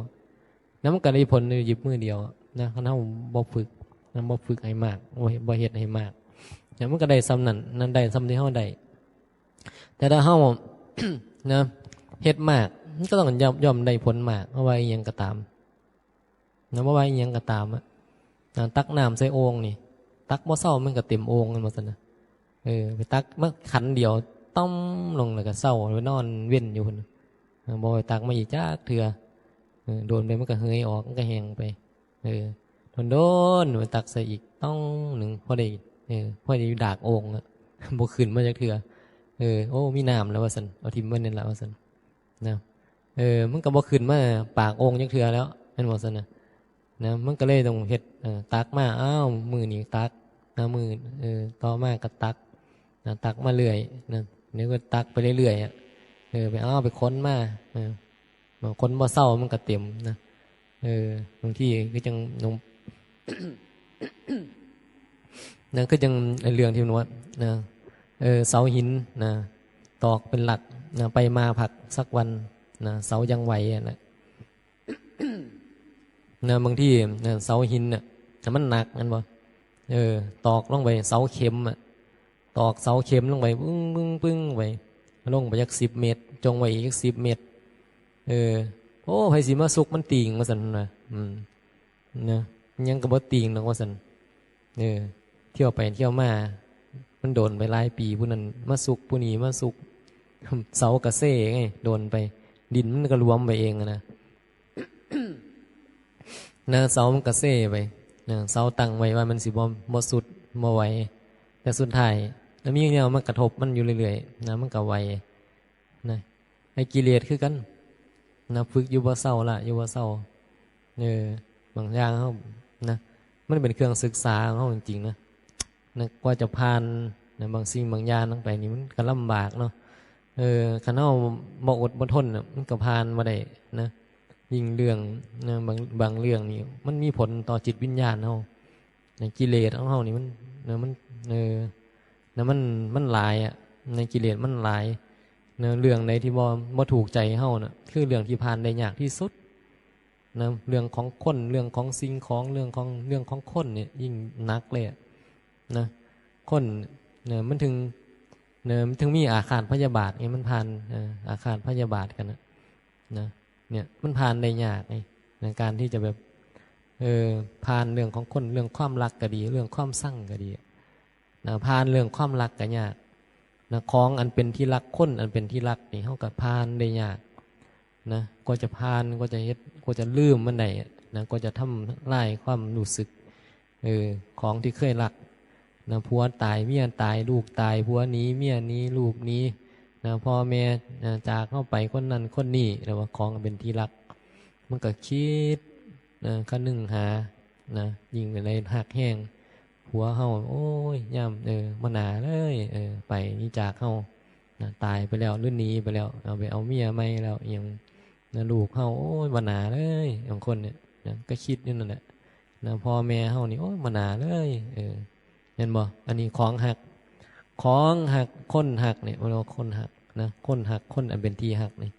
นะ มันก็ได้ผลอยู่หยิบมือเดียวนะ คันเฮาบ่ฝึกนะ บ่ฝึกให้มาก บ่ บ่เฮ็ดให้มาก นะ มันก็ได้ส่ำนั้น นั่นได้ส่ำที่เฮาได้ แต่ถ้าเฮา นะ เฮ็ดมาก มันก็ต้องย่อม ย่อมได้ผลมาก เพราะว่าอิหยังก็ตาม นะ เพราะว่าอิหยังก็ตามอะ นะ ตักน้ำใส่โอ่งนี่ ตักบ่เซามันก็เต็มโอ่ง แม่นบ่ซั่นนะ เออ ไปตักมาขันเดียว ต้อมลงแล้วก็เซา ไปนอนเว็นอยู่พุ้นนะ เออ บ่ไปตักมาอีกจักเทื่อ เออ โดนไปมันก็เหื่อยออก มันก็แห้งไป เออ โดนๆ ไปตักใส่อีก ต้องหนึ่ง พอได้ เออ พอได้ดากโอ่งอะ บ่ขึ้นมาจักเทื่อ เออ โอ้ มีน้ำแล้วว่าซั่น เอาถิ่มไว้นั่นล่ะว่าซั่น นะ เออ มันก็บ่ขึ้นมาปากโอ่งจักเทื่อแล้ว แม่นบ่ซั่นน่ะ นะ มันก็เลยต้องเฮ็ด เอ่อ ตักมา อ้าว มื้อนี้ตัก นะ มื้อ เอ่อ ต่อมาก็ตัก นะ ตักมาเรื่อย นะ เดี๋ยวก็ตักไปเรื่อยๆอะ เออ ไป อ้าว ไปค้นมา เออ บางคนบ่เซามันก็เต็มนะ เออ บางทีคือจั่งหลวง นะ คือจั่งไอ้เรื่องที่มันว่า นะ เออ เสาหิน นะ ตอกเป็นหลัก นะ ไปมาพักสักวัน นะ เสายังไหวอะนะ นะ บางที นะ เสาหินน่ะ แต่มันหนัก แม่นบ่ เออ ตอกลงไป เสาเข็มอะ ตอกเสาเข็มลงไป ปึ้ง ปึ้ง ปึ้ง ไป ลงไปจักสิบเมตร จ่งไว้อีกจักสิบเมตร เออ โอ้ ไผสิมาซุกมันติ่ง ว่าซั่นนะ อืม นะ ยังก็บ่ติ่งดอก ว่าซั่น เออ เที่ยวไปเที่ยวมา มันโดนไปหลายปี ผู้นั้นมาซุก ผู้นี้มาซุก เสาก็เซไง โดนไป ดินมันก็หลวมไปเองอะนะ นะ เสามันก็เซไป นะ เสาตั้งไว้ว่ามันสิบ่ บ่สุด บ่ไหว แต่สุดท้าย แล้วมีแนวมากระทบมันอยู่เรื่อยๆ นะ มันก็ไหว นะ ไอ้กิเลสคือกัน นะ ฝึกอยู่บ่เซา ละอยู่บ่เซา เออ บางอย่างเฮา นะ มันเป็นเครื่องศึกษาของเฮาจริงๆ นะ นะ กว่าจะผ่าน นะ บางสิ่งบางอย่างลงไปนี่มันก็ลำบากเนาะ เออ คันเฮาบ่อดบ่ทนน่ะ มันก็ผ่านบ่ได้นะ ยิ่งเรื่อง นะ บาง บางเรื่องนี่ มันมีผลต่อจิตวิญญาณเฮา นะ กิเลสของเฮานี่มัน นะ มัน เออ นะ มัน มันหลายอะ ในกิเลสมันหลาย นะ เรื่องใดที่บ่ บ่ถูกใจเฮาน่ะ คือเรื่องที่ผ่านได้ยากที่สุด นะ เรื่องของคน เรื่องของสิ่งของ เรื่องของ เรื่องของคนเนี่ยยิ่งหนักเลยอะ นะ คน นะ มันถึง นะ มันถึงมีอาฆาตพยาบาทไง มันผ่าน เอ่อ อาฆาตพยาบาทกันนะ นะ เนี่ย มันผ่านได้ยากไง ในการที่จะแบบ เออ ผ่านเรื่องของคน เรื่องความรักก็ดี เรื่องความชังก็ดี นะ ผ่านเรื่องความรักก็ยาก นะ ของอันเป็นที่รัก คนอันเป็นที่รักนี่ เฮาก็ผ่านได้ยาก นะ กว่าจะผ่าน กว่าจะเฮ็ด กว่าจะลืมมันได้ นะ กว่าจะทำลายความรู้สึก เออ ของที่เคยรัก นะ ผัวตาย เมียตาย ลูกตาย ผัวหนี เมียหนี ลูกหนี นะ พ่อแม่ นะ จากเฮาไป คนนั้นคนนี้ เรียกว่าของอันเป็นที่รัก มันก็คิด นะ คนึงหา นะ ยิ่งในฮักแฮง ผัวเฮา โอ้ย ยาม เออ บ่น่าเลย เออ ไปหนีจากเฮา นะ ตายไปแล้ว หรือหนีไปแล้ว เอาไปเอาเมียใหม่แล้ว อิหยัง นะ ลูกเฮา โอ้ย บ่น่าเลย บางคนเนี่ย นะ ก็คิดอยู่นั่นแหละ นะ พ่อแม่เฮานี่ โอ้ย บ่น่าเลย เออ เห็นบ่ อันนี้ของฮัก ของฮัก คนฮักเนี่ย เรียกว่าคนฮัก นะ คนฮัก คนอันเป็นที่ฮักนี่